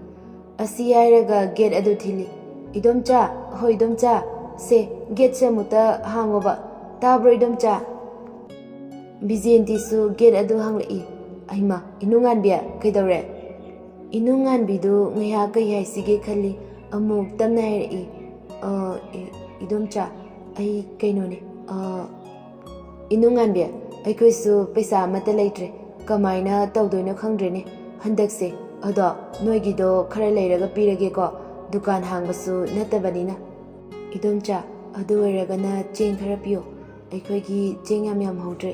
ꯑꯁꯤ ꯍꯥꯏꯔꯒ ꯒꯦꯠ ꯑꯗꯨ ꯊꯤꯜꯂꯤ꯫ "ꯏꯗꯣꯝꯆꯥ, ꯍꯣꯏ ꯏꯗꯣꯝꯆꯥ, ꯁꯦ, ꯒꯦꯠꯁꯦ ꯑꯃꯨꯛꯇ ꯍꯥꯡꯉꯣꯕ, ꯇꯥꯕ꯭ꯔꯣ ꯏꯗꯣꯝꯆꯥ?" ꯕꯤꯖꯦꯟꯇꯤꯁꯨ ꯒꯦꯠ ꯑꯗꯨ ꯍꯥꯡꯂꯛꯏ꯫ "ꯑꯩꯃ, ꯏꯅꯨꯡꯉꯥꯟꯕꯤ, ꯀꯩꯗꯧꯔꯦ?" ꯏꯅꯨꯡꯉꯥꯟꯕꯤꯗꯨ ꯉꯥꯏꯍꯥꯛ ꯀꯩ ꯍꯥꯏꯁꯤꯒꯦ ꯈꯜꯂꯤ, ꯑꯃꯨꯛ ꯇꯞꯅ ꯍꯥꯏꯔꯛꯏ, "ꯑ, ꯏ-, ꯏꯗꯣꯝꯆꯥ, ꯑꯩ ꯀꯩꯅꯣꯅꯦ, ꯑ, ꯏꯅꯨꯡꯉꯥꯟꯕꯤ, ꯑꯩꯈꯣꯏꯁꯨ ꯄꯩꯁꯥ ꯑꯃꯠꯇ ꯂꯩꯇ꯭ꯔꯦ, ꯀꯃꯥꯏꯅ ꯇꯧꯗꯣꯏꯅꯣ ꯈꯪꯗ꯭ꯔꯦꯅꯦ ꯍꯟꯗꯛꯁꯦ꯫ ꯑꯗꯣ ꯅꯣꯏꯒꯤꯗꯣ ꯈꯔ ꯂꯩꯔꯒ ꯄꯤꯔꯒꯦꯀꯣ, ꯗꯨꯀꯥꯟ ꯍꯥꯡꯕꯁꯨ ꯅꯠꯇꯕꯅꯤꯅ"꯫ "ꯏꯗꯣꯝꯆꯥ, ꯑꯗꯨ ꯑꯣꯏꯔꯒꯅ ꯆꯦꯡ ꯈꯔ ꯄꯤꯌꯣ, ꯑꯩꯈꯣꯏꯒꯤ ꯆꯦꯡ ꯌꯥꯝ ꯌꯥꯝꯍꯧꯗ꯭ꯔꯦ"꯫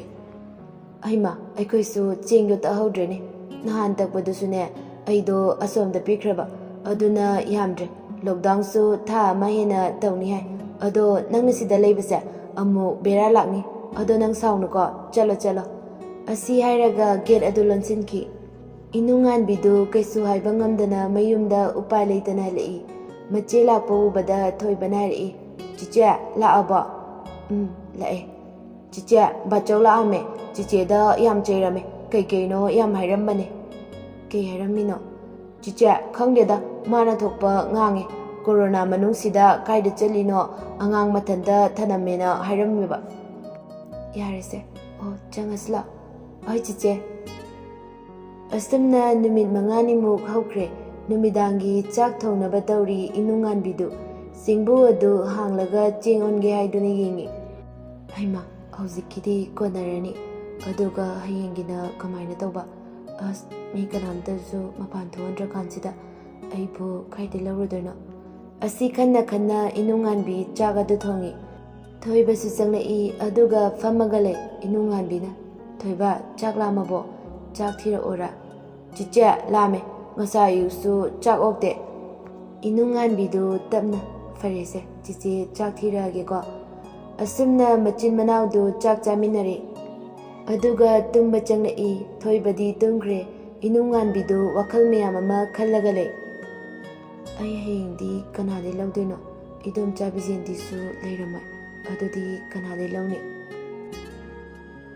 "ꯑꯩꯃ, ꯑꯩꯈꯣꯏꯁꯨ ꯆꯦꯡꯗꯣ ꯇꯛꯍꯧꯗ꯭ꯔꯦꯅꯦ꯫ ꯅꯍꯥꯟ ꯇꯛꯄꯗꯨꯁꯨꯅꯦ, ꯑꯩꯗꯣ ꯑꯁꯣꯝꯗ ꯄꯤꯈ꯭ꯔꯕ, ꯑꯗꯨꯅ ꯌꯥꯝꯗ꯭ꯔꯦ꯫ ꯂꯣꯛꯗꯥꯎꯟꯁꯨ ꯊꯥ ꯑꯃ ꯍꯦꯟꯅ ꯇꯧꯅꯤ ꯍꯥꯏ꯫ ꯑꯗꯣ ꯅꯪꯅ ꯁꯤꯗ ꯂꯩꯕꯁꯦ ꯑꯃꯨꯛ ꯕꯦꯔꯥ ꯂꯥꯛꯅꯤ꯫ ꯑꯗꯣ ꯅꯪ ꯁꯥꯎꯅꯨꯀꯣ, ꯆꯠꯂꯣ, ꯆꯠꯂꯣ"꯫ ꯑꯁꯤ ꯍꯥꯏꯔꯒ ꯒꯦꯠ ꯑꯗꯨ ꯂꯣꯟꯁꯤꯟꯈꯤ꯫ ꯏꯅꯨꯡꯉꯥꯟꯕꯤꯗꯨ ꯀꯩꯁꯨ ꯍꯥꯏꯕ ꯉꯝꯗꯅ ꯃꯌꯨꯝꯗ ꯎꯄꯥꯏ ꯂꯩꯇꯅ ꯍꯜꯂꯛꯏ꯫ ꯃꯆꯦ ꯂꯥꯛꯄ ꯎꯕꯗ ꯊꯣꯏꯕꯅ ꯍꯥꯏꯔꯛꯏ, "ꯆꯤꯆꯦ, ꯂꯥꯛꯑꯕꯣ?" "ꯎꯝ, ꯂꯥꯛꯑꯦ"꯫ "ꯆꯤꯆꯦ, ꯕꯥꯆꯧ ꯂꯥꯛꯑꯝꯃꯦ꯫ ꯆꯤꯆꯦꯗ ꯌꯥꯝ ꯆꯩꯔꯝꯃꯦ꯫ ꯀꯩ ꯀꯩꯅꯣ ꯌꯥꯝ ꯍꯥꯏꯔꯝꯕꯅꯦ"꯫ "ꯀꯩ ꯍꯥꯏꯔꯝꯃꯤꯅꯣ?" "ꯆꯤꯆꯦ, ꯈꯪꯗꯦꯗ, ꯃꯥꯅ ꯊꯣꯛꯄ ꯉꯥꯡꯉꯦ꯫ ꯀꯣꯔꯣꯅꯥ ꯃꯅꯨꯡꯁꯤꯗ ꯀꯥꯏꯗ ꯆꯠꯂꯤꯅꯣ, ꯑꯉꯥꯡ ꯃꯊꯟꯇ ꯊꯅꯝꯃꯦꯅ ꯍꯥꯏꯔꯝꯃꯦꯕ"꯫ "ꯌꯥꯔꯦꯁꯦ, ꯑꯣ, ꯆꯪꯉꯁꯤ ꯂꯥꯛꯑꯣ"꯫ "ꯍꯣꯏ ꯆꯤꯆꯦ"꯫ ꯑꯁꯨꯝꯅ ꯅꯨꯃꯤꯠ ꯃꯉꯥꯅꯤꯃꯨꯛ ꯍꯧꯈ꯭ꯔꯦ꯫ ꯅꯨꯃꯤꯗꯥꯡꯒꯤ ꯆꯥꯛ ꯊꯣꯡꯅꯕ ꯇꯧꯔꯤ ꯏꯅꯨꯡꯉꯥꯟꯕꯤꯗꯨ꯫ ꯆꯦꯡꯕꯨ ꯑꯗꯨ ꯍꯥꯡꯂꯒ ꯆꯦꯡ ꯑꯣꯟꯒꯦ ꯍꯥꯏꯗꯨꯅ ꯌꯦꯡꯉꯤ꯫ "ꯍꯩꯃꯥ, ꯍꯧꯖꯤꯛꯀꯤꯗꯤ ꯀꯣꯟꯅꯔꯅꯤ꯫ ꯑꯗꯨꯒ ꯍꯌꯦꯡꯒꯤꯅ ꯀꯃꯥꯏꯅ ꯇꯧꯕ? ꯑꯁ, ꯃꯤ ꯀꯅꯥꯝꯇꯁꯨ ꯃꯄꯥꯟ ꯊꯣꯛꯍꯟꯗ꯭ꯔꯀꯥꯟꯁꯤꯗ ꯑꯩꯕꯨ ꯀꯥꯏꯗ ꯂꯧꯔꯨꯗꯣꯏꯅꯣ?" ꯑꯁꯤ ꯈꯟꯅ ꯈꯟꯅ ꯏꯅꯨꯡꯉꯥꯟꯕꯤ ꯆꯥꯛ ꯑꯗꯨ ꯊꯣꯡꯉꯤ꯫ ꯊꯣꯏꯕꯁꯨ ꯆꯪꯂꯛꯏ, ꯑꯗꯨꯒ ꯐꯝꯃꯒ ꯂꯩ꯫ ꯏꯅꯨꯡꯉꯥꯟꯕꯤꯅ, "ꯊꯣꯏꯕ, ꯆꯥꯛ ꯂꯥꯝꯃꯕꯣ? ꯆꯥꯛ ꯊꯤꯔꯛꯎꯔꯥ?" "ꯆꯤꯆꯦ, ꯂꯥꯝꯃꯦ꯫ ꯉꯁꯥꯏ ꯑꯌꯨꯛꯁꯨ ꯆꯥꯛ ꯑꯣꯛꯇꯦ"꯫ ꯏꯅꯨꯡꯉꯥꯟꯕꯤꯗꯨ ꯇꯞꯅ, "ꯐꯔꯦꯁꯦ, ꯆꯤꯆꯦ ꯆꯥꯛ ꯊꯤꯔꯛꯑꯒꯦꯀꯣ"꯫ ꯑꯁꯨꯝꯅ ꯃꯆꯤꯟ ꯃꯅꯥꯎꯗꯨ ꯆꯥꯛ ꯆꯥꯃꯤꯟꯅꯔꯦ꯫ ꯑꯗꯨꯒ ꯇꯨꯝꯕ ꯆꯪꯂꯛꯏ꯫ ꯊꯣꯏꯕꯗꯤ ꯇꯨꯝꯈ꯭ꯔꯦ꯫ ꯏꯅꯨꯡꯉꯥꯟꯕꯤꯗꯨ ꯋꯥꯈꯜ ꯃꯌꯥꯝ ꯑꯃ ꯈꯜꯂꯒ ꯂꯩ꯫ "ꯑꯩ ꯍꯌꯦꯡꯗꯤ ꯀꯅꯥꯗꯩ ꯂꯧꯗꯣꯏꯅꯣ? ꯏꯗꯣꯝꯆꯥ ꯕꯤꯖꯦꯟꯇꯤꯁꯨ ꯂꯩꯔꯝꯃꯣꯏ꯫ ꯑꯗꯨꯗꯤ ꯀꯅꯥꯗꯩ ꯂꯧꯅꯤ?"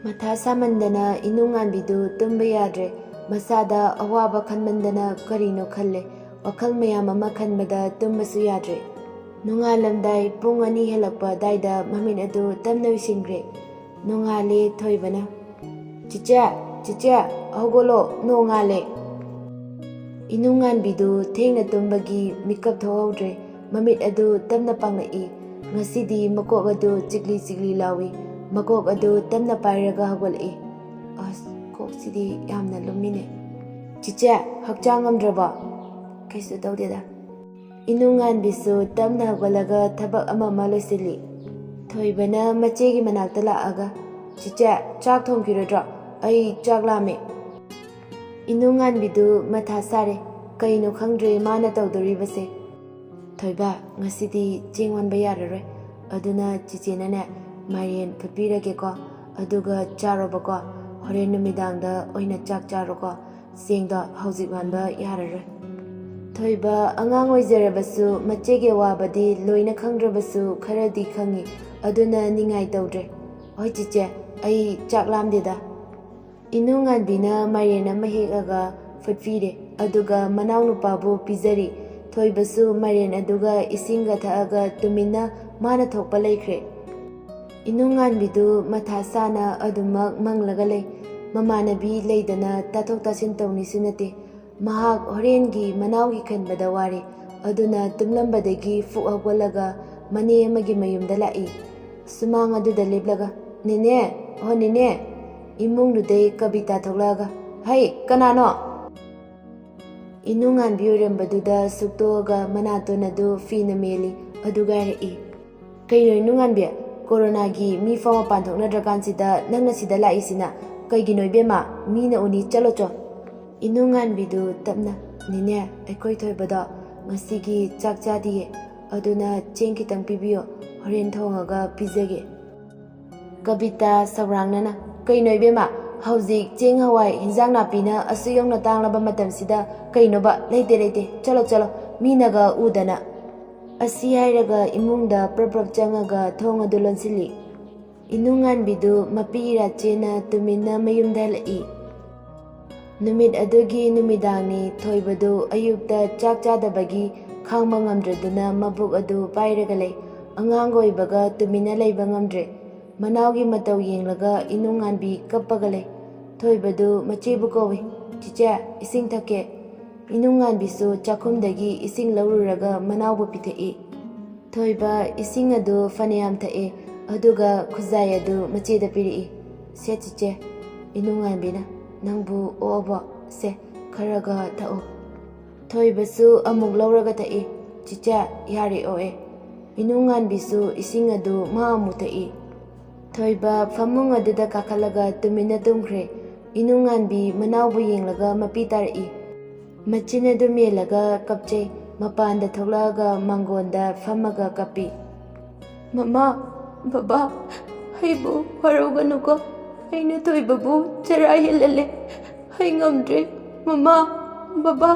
ꯃꯊꯥ ꯁꯥꯃꯟꯗꯅ ꯏꯅꯨꯡꯉꯥꯟꯕꯤꯗꯨ ꯇꯨꯝꯕ ꯌꯥꯗ꯭ꯔꯦ꯫ ꯃꯁꯥꯗ ꯑꯋꯥꯕ ꯈꯟꯃꯟꯗꯅ ꯀꯔꯤꯅꯣ ꯈꯜꯂꯦ꯫ ꯋꯥꯈꯜ ꯃꯌꯥꯝ ꯑꯃ ꯈꯟꯕꯗ ꯇꯨꯝꯕꯁꯨ ꯌꯥꯗ꯭ꯔꯦ꯫ ꯅꯣꯡꯉꯥꯜꯂꯝꯗꯥꯏ ꯄꯨꯡ ꯑꯅꯤ ꯍꯦꯜꯂꯛꯄ ꯑꯗꯥꯏꯗ ꯃꯃꯤꯠ ꯑꯗꯨ ꯇꯞꯅ ꯎꯏꯁꯤꯟꯈ꯭ꯔꯦ꯫ ꯅꯣꯡꯉꯥꯜꯂꯦ ꯊꯣꯏꯕꯅ꯫ "ꯆꯤꯆꯦ, ꯆꯤꯆꯦ, ꯍꯧꯒꯠꯂꯣ, ꯅꯣꯡꯉꯥꯜꯂꯦ!" ꯏꯅꯨꯡꯉꯥꯟꯕꯤꯗꯨ ꯊꯦꯡꯅ ꯇꯨꯝꯕꯒꯤ ꯃꯤꯀꯞ ꯊꯣꯛꯍꯧꯗ꯭ꯔꯦ꯫ ꯃꯃꯤꯠ ꯑꯗꯨ ꯇꯞꯅ ꯄꯥꯡꯂꯛꯏ꯫ ꯉꯁꯤꯗꯤ ꯃꯀꯣꯛ ꯑꯗꯨ ꯆꯤꯛꯂꯤ ꯆꯤꯛꯂꯤ ꯂꯥꯎꯏ꯫ ꯃꯀꯣꯛ ꯑꯗꯨ ꯇꯞꯅ ꯄꯥꯏꯔꯒ ꯍꯧꯒꯠꯂꯛꯏ꯫ "ꯑꯁ, ꯀꯣꯛꯁꯤꯗꯤ ꯌꯥꯝꯅ ꯂꯨꯝꯃꯤꯅꯦ꯫ ꯆꯤꯆꯦ, ꯍꯛꯆꯥꯡ ꯉꯝꯗ꯭ꯔꯕꯣ?" "ꯀꯩꯁꯨ ꯇꯧꯗꯦꯗ꯫" ꯏꯅꯨꯡꯉꯥꯟꯕꯤꯁꯨ ꯇꯞꯅ ꯍꯧꯒꯠꯂꯒ ꯊꯕꯛ ꯑꯃ ꯑꯃ ꯂꯣꯏꯁꯤꯜꯂꯤ꯫ ꯊꯣꯏꯕꯅ ꯃꯆꯦꯒꯤ ꯃꯅꯥꯛꯇ ꯂꯥꯛꯑꯒ, "ꯆꯤꯆꯦ, ꯆꯥꯛ ꯊꯣꯡꯈꯤꯔꯣꯏꯗ꯭ꯔꯣ? ꯑꯩ ꯆꯥꯛ ꯂꯥꯝꯃꯦ꯫" ꯏꯅꯨꯡꯉꯥꯟꯕꯤꯗꯨ ꯃꯊꯥ ꯁꯥꯔꯦ꯫ ꯀꯩꯅꯣ ꯈꯪꯗ꯭ꯔꯦ ꯃꯥꯅ ꯇꯧꯗꯣꯔꯤꯕꯁꯦ꯫ "ꯊꯣꯏꯕ, ꯉꯁꯤꯗꯤ ꯆꯦꯡ ꯋꯥꯟꯕ ꯌꯥꯔꯔꯣꯏ꯫ ꯑꯗꯨꯅ ꯆꯤꯆꯦꯅꯅꯦ, ꯃꯥꯏꯔꯦꯟ ꯐꯨꯠꯄꯤꯔꯒꯦꯀꯣ, ꯑꯗꯨꯒ ꯆꯥꯔꯣꯕꯀꯣ꯫ ꯍꯣꯔꯦꯟ ꯅꯨꯃꯤꯗꯥꯡꯗ ꯑꯣꯏꯅ ꯆꯥꯛ ꯆꯥꯔꯣꯀꯣ꯫ ꯆꯦꯡꯗꯣ ꯍꯧꯖꯤꯛ ꯋꯥꯟꯕ ꯌꯥꯔꯔꯣꯏ꯫" ꯊꯣꯏꯕ ꯑꯉꯥꯡ ꯑꯣꯏꯖꯔꯕꯁꯨ ꯃꯆꯦꯒꯤ ꯑꯋꯥꯕꯗꯤ ꯂꯣꯏꯅ ꯈꯪꯗ꯭ꯔꯕꯁꯨ ꯈꯔꯗꯤ ꯈꯪꯉꯤ꯫ ꯑꯗꯨꯅ ꯅꯤꯡꯉꯥꯏ ꯇꯧꯗ꯭ꯔꯦ꯫ "ꯍꯣꯏ ꯆꯤꯆꯦ, ꯑꯩ ꯆꯥꯛ ꯂꯥꯝꯗꯦꯗ꯫" ꯏꯅꯨꯡꯉꯥꯟꯕꯤꯅ ꯃꯥꯏꯔꯦꯟ ꯑꯃ ꯍꯦꯛꯑꯒ ꯐꯨꯠꯄꯤꯔꯦ, ꯑꯗꯨꯒ ꯃꯅꯥꯎꯅꯨꯄꯥꯕꯨ ꯄꯤꯖꯔꯤ꯫ ꯊꯣꯏꯕꯁꯨ ꯃꯥꯏꯔꯦꯟ ꯑꯗꯨꯒ ꯏꯁꯤꯡꯒ ꯊꯛꯑꯒ ꯇꯨꯃꯤꯟꯅ ꯃꯥꯅ ꯊꯣꯛꯄ ꯂꯩꯈ꯭ꯔꯦ꯫ ꯏꯅꯨꯡꯉꯥꯟꯕꯤꯗꯨ ꯃꯊꯥ ꯁꯥꯅ ꯑꯗꯨꯃꯛ ꯃꯪꯂꯒ ꯂꯩ꯫ ꯃꯃꯥꯟꯅꯕꯤ ꯂꯩꯗꯅ ꯇꯥꯊꯣꯛ ꯇꯥꯁꯤꯟ ꯇꯧꯅꯤꯁꯨ ꯅꯠꯇꯦ꯫ ꯃꯍꯥꯛ ꯍꯣꯔꯦꯟꯒꯤ ꯃꯅꯥꯎꯒꯤ ꯈꯟꯕꯗ ꯋꯥꯔꯦ꯫ ꯑꯗꯨꯅ ꯇꯨꯝꯂꯝꯕꯗꯒꯤ ꯐꯨꯛ ꯍꯧꯒꯠꯂꯒ ꯃꯅꯦ ꯑꯃꯒꯤ ꯃꯌꯨꯝꯗ ꯂꯥꯛꯏ꯫ ꯁꯨꯃꯥꯡ ꯑꯗꯨꯗ ꯂꯦꯞꯂꯒ, "ꯅꯦꯅꯦ, ꯍꯣ ꯅꯦꯅꯦ!" ꯏꯃꯨꯡꯗꯨꯗꯩ ꯀꯕꯤꯇꯥ ꯊꯣꯛꯂꯛꯑꯒ, "ꯍꯩ, ꯀꯅꯥꯅꯣ?" ꯏꯅꯨꯡꯉꯥꯟꯕꯤ ꯑꯣꯏꯔꯝꯕꯗꯨꯗ ꯁꯨꯛꯇꯣꯛꯑꯒ ꯃꯅꯥꯇꯣꯟ ꯑꯗꯨ ꯐꯤꯅ ꯃꯦꯜꯂꯤ, ꯑꯗꯨꯒ ꯍꯥꯏꯔꯛꯏ, "ꯀꯩꯅꯣ ꯏꯅꯨꯡꯉꯥꯟꯕꯤ? ꯀꯣꯔꯣꯅꯥꯒꯤ ꯃꯤ ꯐꯥꯎ ꯃꯄꯥꯟ ꯊꯣꯛꯅꯗ꯭ꯔꯀꯥꯟꯁꯤꯗ ꯅꯪꯅ ꯁꯤꯗ ꯂꯥꯛꯏꯁꯤꯅ ꯀꯩꯒꯤꯅꯣ ꯏꯕꯦꯝꯃ? ꯃꯤꯅ ꯎꯅꯤ, ꯆꯠꯂꯣ ꯆꯣ꯫" ꯏꯅꯨꯡꯉꯥꯟꯕꯤꯗꯨ ꯇꯞꯅ, "ꯅꯦꯅꯦ, ꯑꯩꯈꯣꯏ ꯊꯣꯏꯕꯗꯣ ꯉꯁꯤꯒꯤ ꯆꯥꯛ ꯆꯥꯗꯤꯌꯦ, ꯑꯗꯨꯅ ꯆꯦꯡ ꯈꯤꯇꯪ ꯄꯤꯕꯤꯌꯣ, ꯍꯣꯔꯦꯟ ꯊꯣꯡꯉꯒ ꯄꯤꯖꯒꯦ꯫" ꯀꯕꯤꯇꯥ ꯁꯧꯔꯥꯡꯅꯅ, "ꯀꯩꯅꯣ ꯏꯕꯦꯝꯃ, ꯍꯧꯖꯤꯛ ꯆꯦꯡ ꯍꯋꯥꯏ ꯍꯤꯟꯖꯥꯡ ꯅꯥꯄꯤꯅ ꯑꯁꯨꯛ ꯌꯧꯅ ꯇꯥꯡꯂꯕ ꯃꯇꯝꯁꯤꯗ ꯀꯩꯅꯣꯕ? ꯂꯩꯇꯦ, ꯂꯩꯇꯦ, ꯆꯠꯂꯣ, ꯆꯠꯂꯣ, ꯃꯤꯅꯒ ꯎꯗꯅ꯫" ꯑꯁꯤ ꯍꯥꯏꯔꯒ ꯏꯃꯨꯡꯗ ꯄ꯭ꯔꯞ ꯄ꯭ꯔꯞ ꯆꯪꯉꯒ ꯊꯣꯡ ꯑꯗꯨ ꯂꯣꯟꯁꯤꯜꯂꯤ꯫ ꯏꯅꯨꯡꯉꯥꯟꯕꯤꯗꯨ ꯃꯄꯤ ꯏꯔꯥ ꯆꯦꯟꯅ ꯇꯨꯃꯤꯟꯅ ꯃꯌꯨꯝꯗ ꯍꯜꯂꯛꯏ꯫ ꯅꯨꯃꯤꯠ ꯑꯗꯨꯒꯤ ꯅꯨꯃꯤꯗꯥꯡꯅꯤ꯫ ꯊꯣꯏꯕꯗꯨ ꯑꯌꯨꯛꯇ ꯆꯥꯛ ꯆꯥꯗꯕꯒꯤ ꯈꯥꯡꯕ ꯉꯝꯗ꯭ꯔꯗꯨꯅ ꯃꯕꯨꯛ ꯑꯗꯨ ꯄꯥꯏꯔꯒ ꯂꯩ꯫ ꯑꯉꯥꯡ ꯑꯣꯏꯕꯒ ꯇꯨꯃꯤꯟꯅ ꯂꯩꯕ ꯉꯝꯗ꯭ꯔꯦ꯫ ꯃꯅꯥꯎꯒꯤ ꯃꯇꯧ ꯌꯦꯡꯂꯒ ꯏꯅꯨꯡꯉꯥꯟꯕꯤ ꯀꯞꯄꯒ ꯂꯩ꯫ ꯊꯣꯏꯕꯗꯨ ꯃꯆꯦꯕꯨ ꯀꯧꯏ꯫ "ꯆꯤꯆꯦ, ꯏꯁꯤꯡ ꯊꯛꯀꯦ꯫" ꯏꯅꯨꯡꯉꯥꯟꯕꯤꯁꯨ ꯆꯥꯛꯈꯨꯝꯗꯒꯤ ꯏꯁꯤꯡ ꯂꯧꯔꯨꯔꯒ ꯃꯅꯥꯎꯕꯨ ꯄꯤꯊꯛꯏ꯫ ꯊꯣꯏꯕ ꯏꯁꯤꯡ ꯑꯗꯨ ꯐꯅꯌꯥꯝ ꯊꯛꯑꯦ, ꯑꯗꯨꯒ ꯈꯨꯖꯥꯏ ꯑꯗꯨ ꯃꯆꯦꯗ ꯄꯤꯔꯛꯏ꯫ "ꯁꯦ ꯆꯤꯆꯦ꯫" ꯏꯅꯨꯡꯉꯥꯟꯕꯤꯅ, "ꯅꯪꯕꯨ ꯑꯣꯛꯑꯕꯣ? ꯁꯦ, ꯈꯔꯒ ꯊꯛꯎ꯫" ꯊꯣꯏꯕꯁꯨ ꯑꯃꯨꯛ ꯂꯧꯔꯒ ꯊꯛꯏ꯫ "ꯆꯤꯆꯦ, ꯌꯥꯔꯦ, ꯑꯣꯛꯑꯦ꯫" ꯏꯅꯨꯡꯉꯥꯟꯕꯤꯁꯨ ꯏꯁꯤꯡ ꯑꯗꯨ ꯃꯥ ꯑꯃꯨꯛ ꯊꯛꯏ꯫ ꯊꯣꯏꯕ ꯐꯃꯨꯡ ꯑꯗꯨꯗ ꯀꯥꯈꯠꯂꯒ ꯇꯨꯃꯤꯟꯅ ꯇꯨꯝꯈ꯭ꯔꯦ꯫ ꯏꯅꯨꯡꯉꯥꯟꯕꯤ ꯃꯅꯥꯎꯕꯨ ꯌꯦꯡꯂꯒ ꯃꯄꯤ ꯇꯥꯔꯛꯏ꯫ ꯃꯆꯤꯟ ꯑꯗꯨ ꯃꯦꯜꯂꯒ ꯀꯞꯆꯩ꯫ ꯃꯄꯥꯟꯗ ꯊꯣꯛꯂꯛꯑꯒ ꯃꯥꯡꯒꯣꯟꯗ ꯐꯝꯃꯒ ꯀꯞꯄꯤ꯫ "ꯃꯃꯥ, ꯕꯕꯥ, ꯑꯩꯕꯨ ꯋꯥꯔꯧꯒꯅꯨꯀꯣ꯫ ꯑꯩꯅ ꯊꯣꯏꯕꯕꯨ ꯆꯔꯥ ꯍꯦꯜꯍꯜꯂꯦ꯫ ꯑꯩ ꯉꯝꯗ꯭ꯔꯦ꯫ ꯃꯃꯥ, ꯕꯕꯥ,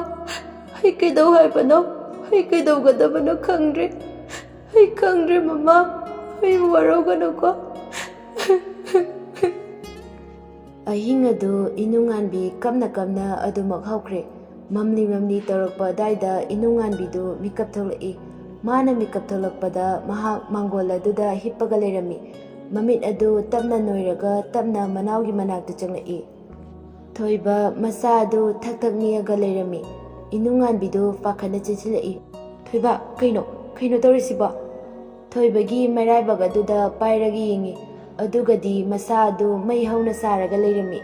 ꯑꯩ ꯀꯩꯗꯧ ꯍꯥꯏꯕꯅꯣ? ꯑꯩ ꯀꯩꯗꯧꯒꯗꯕꯅꯣ ꯈꯪꯗ꯭ꯔꯦ꯫ ꯑꯩ ꯈꯪꯗ꯭ꯔꯦ ꯃꯃꯥ꯫ ꯑꯩꯕꯨ ꯋꯥꯔꯧꯒꯅꯨꯀꯣ꯫" ꯑꯍꯤꯡ ꯑꯗꯨ ꯏꯅꯨꯡꯉꯥꯟꯕꯤ ꯀꯞꯅ ꯀꯞꯅ ꯑꯗꯨꯃꯛ ꯍꯧꯈ꯭ꯔꯦ꯫ ꯃꯝꯂꯤ ꯃꯝꯂꯤ ꯇꯧꯔꯛꯄ ꯑꯗꯥꯏꯗ ꯏꯅꯨꯡꯉꯥꯟꯕꯤꯗꯨ ꯃꯤꯀꯞ ꯊꯣꯛꯂꯛꯏ꯫ ꯃꯥꯅ ꯃꯤꯀꯞ ꯊꯣꯛꯂꯛꯄꯗ ꯃꯍꯥꯛ ꯃꯥꯡꯒꯣꯜ ꯑꯗꯨꯗ ꯍꯤꯞꯄꯒ ꯂꯩꯔꯝꯃꯤ꯫ ꯃꯃꯤꯠ ꯑꯗꯨ ꯇꯞꯅ ꯅꯣꯏꯔꯒ ꯇꯞꯅ ꯃꯅꯥꯎꯒꯤ ꯃꯅꯥꯛꯇ ꯆꯪꯂꯛꯏ꯫ ꯊꯣꯏꯕ ꯃꯁꯥ ꯑꯗꯨ ꯊꯛ ꯊꯛ ꯅꯤꯛꯑꯒ ꯂꯩꯔꯝꯃꯤ꯫ ꯏꯅꯨꯡꯉꯥꯟꯕꯤꯗꯨ ꯄꯥꯈꯠꯅ ꯆꯦꯟꯁꯤꯜꯂꯛꯏ꯫ "ꯊꯣꯏꯕ, ꯀꯩꯅꯣ? ꯀꯩꯅꯣ ꯇꯧꯔꯤꯁꯤꯕꯣ?" ꯊꯣꯏꯕꯒꯤ ꯃꯔꯥꯏꯕꯛ ꯑꯗꯨꯗ ꯄꯥꯏꯔꯒ ꯌꯦꯡꯉꯤ꯫ ꯑꯗꯨꯒꯗꯤ ꯃꯁꯥ ꯑꯗꯨ ꯃꯩ ꯍꯧꯅ ꯁꯥꯔꯒ ꯂꯩꯔꯝꯃꯤ꯫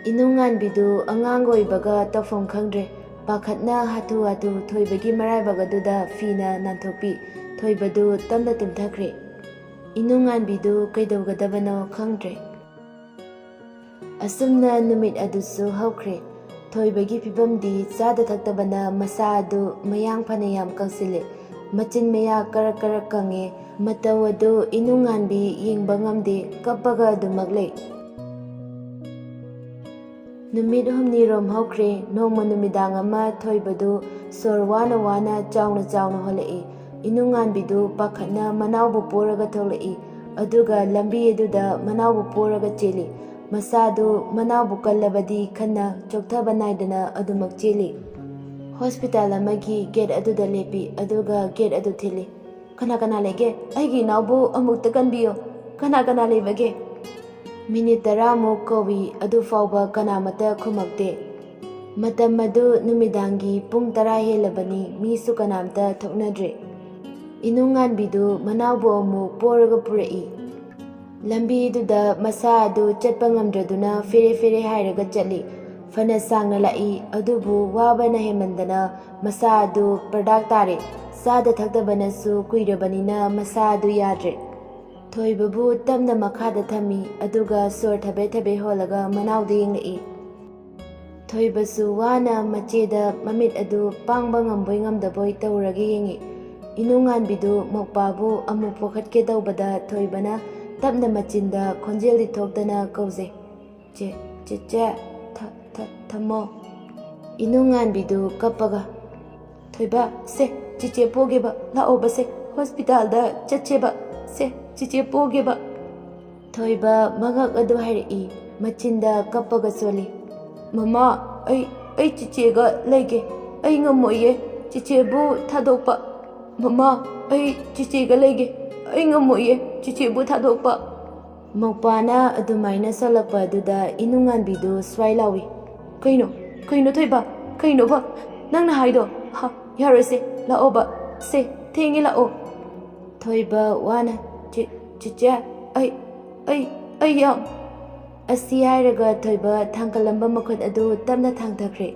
ꯏꯅꯨꯡꯉꯥꯟꯕꯤꯗꯨ ꯑꯉꯥꯡ ꯑꯣꯏꯕꯒ ꯇꯧꯐꯝ ꯈꯪꯗ꯭ꯔꯦ꯫ ꯄꯥꯈꯠꯅ ꯍꯥꯊꯨ ꯍꯥꯊꯨ ꯊꯣꯏꯕꯒꯤ ꯃꯔꯥꯏꯕꯛ ꯑꯗꯨꯗ ꯐꯤꯅ ꯅꯥꯟꯊꯣꯛꯄꯤ꯫ ꯊꯣꯏꯕꯗꯨ ꯇꯞꯅ ꯇꯨꯝꯊꯈ꯭ꯔꯦ꯫ ꯏꯅꯨꯡꯉꯥꯟꯕꯤꯗꯨ ꯀꯩꯗꯧꯒꯗꯕꯅꯣ ꯈꯪꯗ꯭ꯔꯦ꯫ ꯑꯁꯨꯝꯅ ꯅꯨꯃꯤꯠ ꯑꯗꯨꯁꯨ ꯍꯧꯈ꯭ꯔꯦ꯫ ꯊꯣꯏꯕꯒꯤ ꯐꯤꯕꯝꯗꯤ ꯆꯥꯗ ꯊꯛꯇꯕꯅ ꯃꯁꯥ ꯑꯗꯨ ꯃꯌꯥꯡ ꯐꯅꯌꯥꯝ ꯀꯪꯁꯤꯜꯂꯦ꯫ ꯃꯆꯤꯟ ꯃꯌꯥ ꯀꯔꯛ ꯀꯔꯛ ꯀꯪꯉꯦ꯫ ꯃꯇꯧ ꯑꯗꯨ ꯏꯅꯨꯡꯉꯥꯟꯕꯤ ꯌꯦꯡꯕ ꯉꯝꯗꯦ, ꯀꯞꯄꯒ ꯑꯗꯨꯃꯛ ꯂꯩ꯫ ꯅꯨꯃꯤꯠ ꯍꯨꯝꯅꯤꯔꯣꯝ ꯍꯧꯈ꯭ꯔꯦ꯫ ꯅꯣꯡꯃ ꯅꯨꯃꯤꯗꯥꯡ ꯑꯃ ꯊꯣꯏꯕꯗꯨ ꯁꯣꯔ ꯋꯥꯅ ꯋꯥꯅ ꯆꯥꯎꯅ ꯆꯥꯎꯅ ꯍꯣꯜꯂꯛꯏ꯫ ꯏꯅꯨꯡꯉꯥꯟꯕꯤꯗꯨ ꯄꯥꯈꯠꯅ ꯃꯅꯥꯎꯕꯨ ꯄꯣꯔꯒ ꯊꯣꯛꯂꯛꯏ꯫ ꯑꯗꯨꯒ ꯂꯝꯕꯤ ꯑꯗꯨꯗ ꯃꯅꯥꯎꯕꯨ ꯄꯣꯔꯒ ꯆꯦꯜꯂꯤ꯫ ꯃꯁꯥꯗꯨ ꯃꯅꯥꯎꯕꯨ ꯀꯜꯂꯕꯗꯤ ꯈꯟꯅ ꯆꯣꯛꯊꯕ ꯅꯥꯏꯗꯅ ꯑꯗꯨꯃꯛ ꯆꯦꯜꯂꯤ꯫ ꯍꯣꯁꯄꯤꯇꯥꯜ ꯑꯃꯒꯤ ꯒꯦꯠ ꯑꯗꯨꯗ ꯂꯦꯞꯄꯤ, ꯑꯗꯨꯒ ꯒꯦꯠ ꯑꯗꯨ ꯊꯤꯜꯂꯤ꯫ "ꯀꯅꯥ ꯀꯅꯥ ꯂꯩꯒꯦ? ꯑꯩꯒꯤ ꯏꯅꯥꯎꯕꯨ ꯑꯃꯨꯛꯇ ꯀꯟꯕꯤꯌꯨ꯫ ꯀꯅꯥ ꯀꯅꯥ ꯂꯩꯕꯒꯦ?" ꯃꯤꯅꯤꯠ ꯇꯔꯥꯃꯨꯛ ꯀꯧꯏ, ꯑꯗꯨ ꯐꯥꯎꯕ ꯀꯅꯥꯃꯠꯇ ꯈꯨꯝꯃꯛꯇꯦ꯫ ꯃꯇꯝ ꯑꯗꯨ ꯅꯨꯃꯤꯗꯥꯡꯒꯤ ꯄꯨꯡ ꯇꯔꯥ ꯍꯦꯜꯂꯕꯅꯤ, ꯃꯤꯁꯨ ꯀꯅꯥꯝꯇ ꯊꯣꯛꯅꯗ꯭ꯔꯦ꯫ ꯏꯅꯨꯡꯉꯥꯟꯕꯤꯗꯨ ꯃꯅꯥꯎꯕꯨ ꯑꯃꯨꯛ ꯄꯣꯔꯒ ꯄꯨꯔꯛꯏ꯫ ꯂꯝꯕꯤꯗꯨꯗ ꯃꯁꯥ ꯑꯗꯨ ꯆꯠꯄ ꯉꯝꯗ꯭ꯔꯗꯨꯅ ꯐꯦꯔꯦ ꯐꯦꯔꯦ ꯍꯥꯏꯔꯒ ꯆꯠꯂꯤ꯫ ꯐꯅ ꯁꯥꯡꯅ ꯂꯥꯛꯏ, ꯑꯗꯨꯕꯨ ꯋꯥꯕꯅ ꯍꯦꯟꯃꯟꯗꯅ ꯃꯁꯥ ꯑꯗꯨ ꯄ꯭ꯔꯗꯥꯛ ꯇꯥꯔꯦ꯫ ꯆꯥꯗ ꯊꯛꯇꯕꯅꯁꯨ ꯀꯨꯏꯔꯕꯅꯤꯅ ꯃꯁꯥ ꯑꯗꯨ ꯌꯥꯗ꯭ꯔꯦ꯫ ꯊꯣꯏꯕꯕꯨ ꯇꯞꯅ ꯃꯈꯥꯗ ꯊꯝꯃꯤ, ꯑꯗꯨꯒ ꯁꯣꯔ ꯊꯕꯦ ꯊꯕꯦ ꯍꯣꯜꯂꯒ ꯃꯅꯥꯎꯗ ꯌꯦꯡꯂꯛꯏ꯫ ꯊꯣꯏꯕꯁꯨ ꯋꯥꯅ ꯃꯆꯦꯗ ꯃꯃꯤꯠ ꯑꯗꯨ ꯄꯥꯡꯕ ꯉꯝꯕꯣꯏ ꯉꯝꯗꯕꯣꯏ ꯇꯧꯔꯒ ꯌꯦꯡꯉꯤ꯫ ꯏꯅꯨꯡꯉꯥꯟꯕꯤꯗꯨ ꯃꯧꯄꯥꯕꯨ ꯑꯃꯨꯛ ꯄꯣꯈꯠꯀꯦ ꯇꯧꯕꯗ ꯊꯣꯏꯕꯅ ꯇꯞꯅ ꯃꯆꯤꯟꯗ ꯈꯣꯟꯖꯦꯜꯗꯤ ꯊꯣꯛꯇꯅ ꯀꯧꯖꯩ, "ꯆꯦ, ꯆꯦꯆꯦ, ꯊ-, ꯊ-, ꯊꯝꯃꯣ꯫" ꯏꯅꯨꯡꯉꯥꯟꯕꯤꯗꯨ ꯀꯞꯄꯒ, "ꯊꯣꯏꯕ, ꯁꯦ, ꯆꯦꯆꯦ ꯄꯣꯒꯦꯕ, ꯂꯥꯛꯑꯣꯕ ꯁꯦ, ꯍꯣꯁꯄꯤꯇꯥꯜꯗ ꯆꯠꯁꯦꯕ, ꯁꯦ, ꯆꯦꯆꯦ ꯄꯣꯒꯦꯕ꯫" ꯊꯣꯏꯕ ꯃꯉꯛ ꯑꯗꯨ ꯍꯥꯏꯔꯛꯏ, ꯃꯆꯤꯟꯗ ꯀꯞꯄꯒ ꯆꯣꯜꯂꯤ, "ꯃꯃꯥ, ꯑꯩ, ꯑꯩ ꯆꯦꯆꯦꯒ ꯂꯩꯒꯦ꯫ ꯑꯩ ꯉꯝꯃꯣꯏꯌꯦ ꯆꯦꯆꯦꯕꯨ ꯊꯥꯗꯣꯛꯄ꯫ ꯃꯃꯥ, ꯑꯩ ꯆꯦꯆꯦꯒ ꯂꯩꯒꯦ꯫ ꯑꯩ ꯉꯝꯃꯣꯏꯌꯦ ꯆꯦꯆꯦꯕꯨ ꯊꯥꯗꯣꯛꯄ꯫" ꯃꯧꯄꯥꯅ ꯑꯗꯨꯃꯥꯏꯅ ꯁꯣꯜꯂꯛꯄ ꯑꯗꯨꯗ ꯏꯅꯨꯡꯉꯥꯟꯕꯤꯗꯨ ꯁ꯭ꯋꯥꯏ ꯂꯥꯎꯏ, "ꯀꯩꯅꯣ? ꯀꯩꯅꯣ ꯊꯣꯏꯕ? ꯀꯩꯅꯣꯕ ꯅꯪꯅ ꯍꯥꯏꯗꯣ? ꯍ, ꯌꯥꯔꯣꯏꯁꯦ, ꯂꯥꯛꯑꯣꯕ꯫ ꯁꯦ, ꯊꯦꯡꯉꯦ, ꯂꯥꯛꯑꯣ꯫" ꯊꯣꯏꯕ ꯋꯥꯅ, "ꯆꯦ-, ꯆꯦꯆꯦ, ꯑꯩ, ꯑꯩ, ꯑꯩ ꯌꯥꯝ..." ꯑꯁꯤ ꯍꯥꯏꯔꯒ ꯊꯣꯏꯕ ꯊꯥꯡꯒꯠꯂꯝꯕ ꯃꯈꯨꯠ ꯑꯗꯨ ꯇꯞꯅ ꯊꯥꯡꯊꯈ꯭ꯔꯦ꯫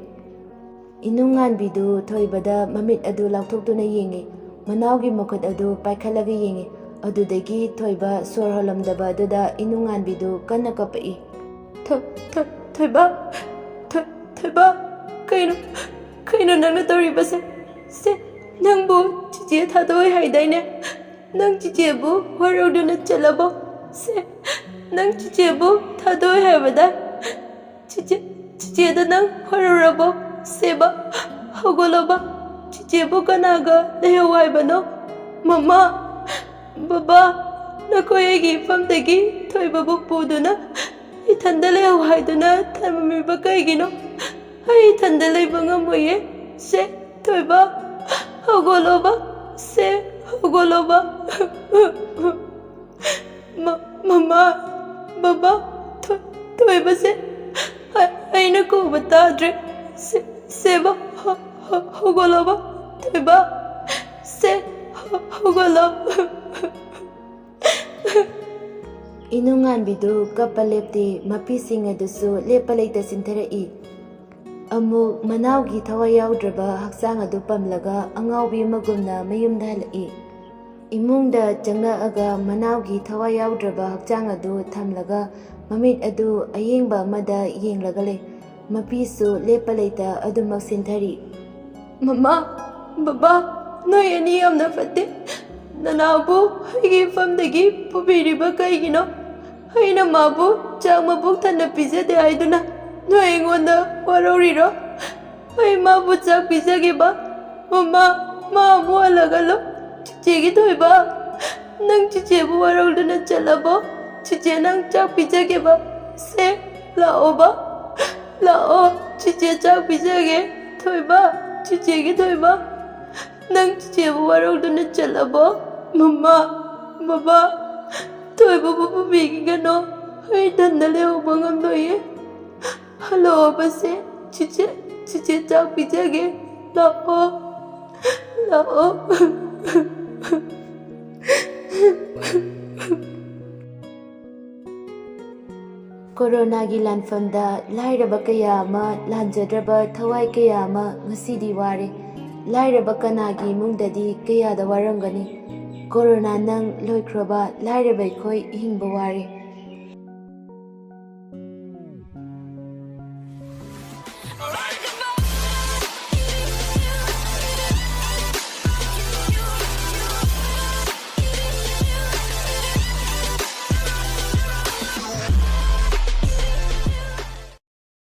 ꯏꯅꯨꯡꯉꯥꯟꯕꯤꯗꯨ ꯊꯣꯏꯕꯗ ꯃꯃꯤꯠ ꯑꯗꯨ ꯂꯥꯎꯊꯣꯛꯇꯨꯅ ꯌꯦꯡꯉꯤ꯫ ꯃꯅꯥꯎꯒꯤ ꯃꯈꯨꯠ ꯑꯗꯨ ꯄꯥꯏꯈꯠꯂꯒ ꯌꯦꯡꯉꯤ꯫ ꯑꯗꯨꯗꯒꯤ ꯊꯣꯏꯕ ꯁꯣꯔ ꯍꯣꯜꯂꯝꯗꯕ ꯑꯗꯨꯗ ꯏꯅꯨꯡꯉꯥꯟꯕꯤꯗꯨ ꯀꯟꯅ ꯀꯞꯄꯛꯏ꯫ "ꯊꯣ-, ꯊꯣ-, ꯊꯣꯏꯕ! ꯊꯣ-, ꯊꯣꯏꯕ! ꯀꯩꯅꯣ, ꯀꯩꯅꯣ ꯅꯪꯅ ꯇꯧꯔꯤꯕꯁꯦ? ꯁꯦ, ꯅꯪꯕꯨ ꯆꯤꯆꯦ ꯊꯥꯗꯣꯛꯑꯣꯏ ꯍꯥꯏꯗꯥꯏꯅꯦ? ꯅꯪ ꯆꯤꯆꯦꯕꯨ ꯋꯥꯔꯧꯗꯨꯅ ꯆꯠꯂꯕꯣ? ꯁꯦ, ꯅꯪ ꯆꯤꯆꯦꯕꯨ ꯊꯥꯗꯣꯛꯑꯣꯏ ꯍꯥꯏꯕꯗ ꯆꯤꯆꯦ, ꯆꯤꯆꯦꯗ ꯅꯪ ꯍꯔꯧꯔꯕꯣ? ꯁꯦꯕ, ꯍꯧꯒꯠꯂꯣꯕ꯫ ꯆꯤꯆꯦꯕꯨ ꯀꯅꯥꯒ ꯂꯩꯍꯧ ꯍꯥꯏꯕꯅꯣ? ꯃꯃꯥ, ꯕꯕꯥ, ꯅꯈꯣꯏ ꯑꯩꯒꯤ ꯏꯐꯝꯗꯒꯤ ꯊꯣꯏꯕꯕꯨ ꯄꯨꯗꯨꯅ ꯏꯊꯟꯗ ꯂꯩꯍꯧ ꯍꯥꯏꯗꯨꯅ ꯊꯝꯃꯝꯃꯤꯕ ꯀꯩꯒꯤꯅꯣ? ꯑꯩ ꯏꯊꯟꯗ ꯂꯩꯕ ꯉꯝꯃꯣꯏꯌꯦ꯫ ꯁꯦ, ꯊꯣꯏꯕ, ꯍꯧꯒꯠꯂꯣꯕ꯫ ꯁꯦ, ꯍꯧꯒꯠꯂꯣꯕ꯫ ꯃ-, ꯃꯃꯥ, ꯕꯕꯥ, ꯊꯣꯏ-, ꯊꯣꯏꯕꯁꯦ, ꯑ-, ꯑꯩꯅ ꯀꯧꯕ ꯇꯥꯗ꯭ꯔꯦ꯫ ꯁꯦ, ꯁꯦꯕ, ꯍ-, ꯍ-, ꯍꯧꯒꯠꯂꯣꯕ, ꯊꯣꯏꯕ꯫ ꯁꯦ, ꯍ-, ꯍꯧꯒꯠꯂꯣ꯫ ꯏꯅꯨꯡꯉꯥꯟꯕꯤꯗꯨ ꯀꯞꯄ ꯂꯦꯞꯇꯦ, ꯃꯄꯤꯁꯤꯡ ꯑꯗꯨꯁꯨ ꯂꯦꯞꯄ ꯂꯩꯇ ꯆꯤꯟꯊꯔꯛꯏ꯫ ꯑꯃꯨꯛ ꯃꯅꯥꯎꯒꯤ ꯊꯋꯥꯏ ꯌꯥꯎꯗ꯭ꯔꯕ ꯍꯛꯆꯥꯡ ꯑꯗꯨ ꯄꯝꯂꯒ ꯑꯉꯥꯎꯕꯤ ꯑꯃꯒꯨꯝꯅ ꯃꯌꯨꯝꯗ ꯍꯜꯂꯛꯏ꯫ ꯏꯃꯨꯡꯗ ꯆꯪꯂꯛꯑꯒ ꯃꯅꯥꯎꯒꯤ ꯊꯋꯥꯏ ꯌꯥꯎꯗ꯭ꯔꯕ ꯍꯛꯆꯥꯡ ꯑꯗꯨ ꯊꯝꯂꯒ ꯃꯃꯤꯠ ꯑꯗꯨ ꯑꯌꯦꯡꯕ ꯑꯃꯗ ꯌꯦꯡꯂꯒ ꯂꯩ꯫ ꯃꯄꯤꯁꯨ ꯂꯦꯞꯄ ꯂꯩꯇ ꯑꯗꯨꯃꯛ ꯆꯤꯟꯊꯔꯤ꯫ ꯃꯃꯥ, ꯕꯕꯥ, ꯅꯣꯏ ꯑꯅꯤ ꯌꯥꯝꯅ ꯐꯠꯇꯦ꯫ ꯅꯅꯥꯎꯕꯨ ꯑꯩꯒꯤ ꯏꯐꯝꯗꯒꯤ ꯄꯨꯕꯤꯔꯤꯕ ꯀꯩꯒꯤꯅꯣ? ꯑꯩꯅ ꯃꯥꯕꯨ ꯆꯥꯛ ꯃꯄꯨꯛ ꯊꯟꯅ ꯄꯤꯖꯗꯦ ꯍꯥꯏꯗꯨꯅ ꯅꯣꯏ ꯑꯩꯉꯣꯟꯗ ꯋꯥꯔꯧꯔꯤꯔꯣ? ꯑꯩ ꯃꯥꯕꯨ ꯆꯥꯛ ꯄꯤꯖꯒꯦꯕ꯫ ꯃꯃꯥ, ꯃꯥ ꯑꯃꯨꯛ ꯍꯜꯂꯒꯂꯣ꯫ ꯆꯤꯆꯦꯒꯤ ꯊꯣꯏꯕ, ꯅꯪ ꯆꯤꯆꯦꯕꯨ ꯋꯥꯔꯧꯗꯨꯅ ꯆꯠꯂꯕꯣ? ꯆꯤꯆꯦ ꯅꯪ ꯆꯥꯛ ꯄꯤꯖꯒꯦꯕ꯫ ꯁꯦ, ꯂꯥꯛꯑꯣꯕ꯫ ꯂꯥꯛꯑꯣ, ꯆꯤꯆꯦ ꯆꯥꯛ ꯄꯤꯖꯒꯦ꯫ ꯊꯣꯏꯕ, ꯆꯤꯆꯦꯒꯤ ꯊꯣꯏꯕ, ꯅꯪ ꯆꯤꯆꯦꯕꯨ ꯋꯥꯔꯧꯗꯨꯅ ꯆꯠꯂꯕꯣ? ꯃꯃꯥ, ꯕꯕꯥ, ꯊꯣꯏꯕꯕꯨ ꯄꯨꯕꯤꯈꯤꯒꯅꯣ꯫ ꯑꯩ ꯏꯊꯟꯗ ꯂꯩꯍꯧꯕ ꯉꯝꯂꯣꯏꯌꯦ꯫ ꯍꯜꯂꯛꯑꯣꯕꯁꯦ, ꯆꯤꯆꯦ, ꯆꯤꯆꯦ ꯆꯥꯛ ꯄꯤꯖꯒꯦ꯫ ꯂꯥꯛꯑꯣ, ꯂꯥꯛꯑꯣ꯫ ꯀꯣꯔꯣꯅꯥꯒꯤ ꯂꯥꯟꯐꯝꯗ ꯂꯥꯏꯔꯕ ꯀꯌꯥ ꯑꯃ, ꯂꯥꯟꯖꯗ꯭ꯔꯕ ꯊꯋꯥꯏ ꯀꯌꯥ ꯑꯃ ꯉꯁꯤꯗꯤ ꯋꯥꯔꯦ꯫ ꯂꯥꯏꯔꯕ ꯀꯅꯥꯒꯤ ꯏꯃꯨꯡꯗꯗꯤ ꯀꯌꯥꯗ ꯋꯥꯔꯝꯒꯅꯤ? ꯀꯣꯔꯣꯅꯥ ꯅꯪ ꯂꯣꯏꯈ꯭ꯔꯕ ꯂꯥꯏꯔꯕ ꯑꯩꯈꯣꯏ ꯍꯤꯡꯕ ꯋꯥꯔꯦ꯫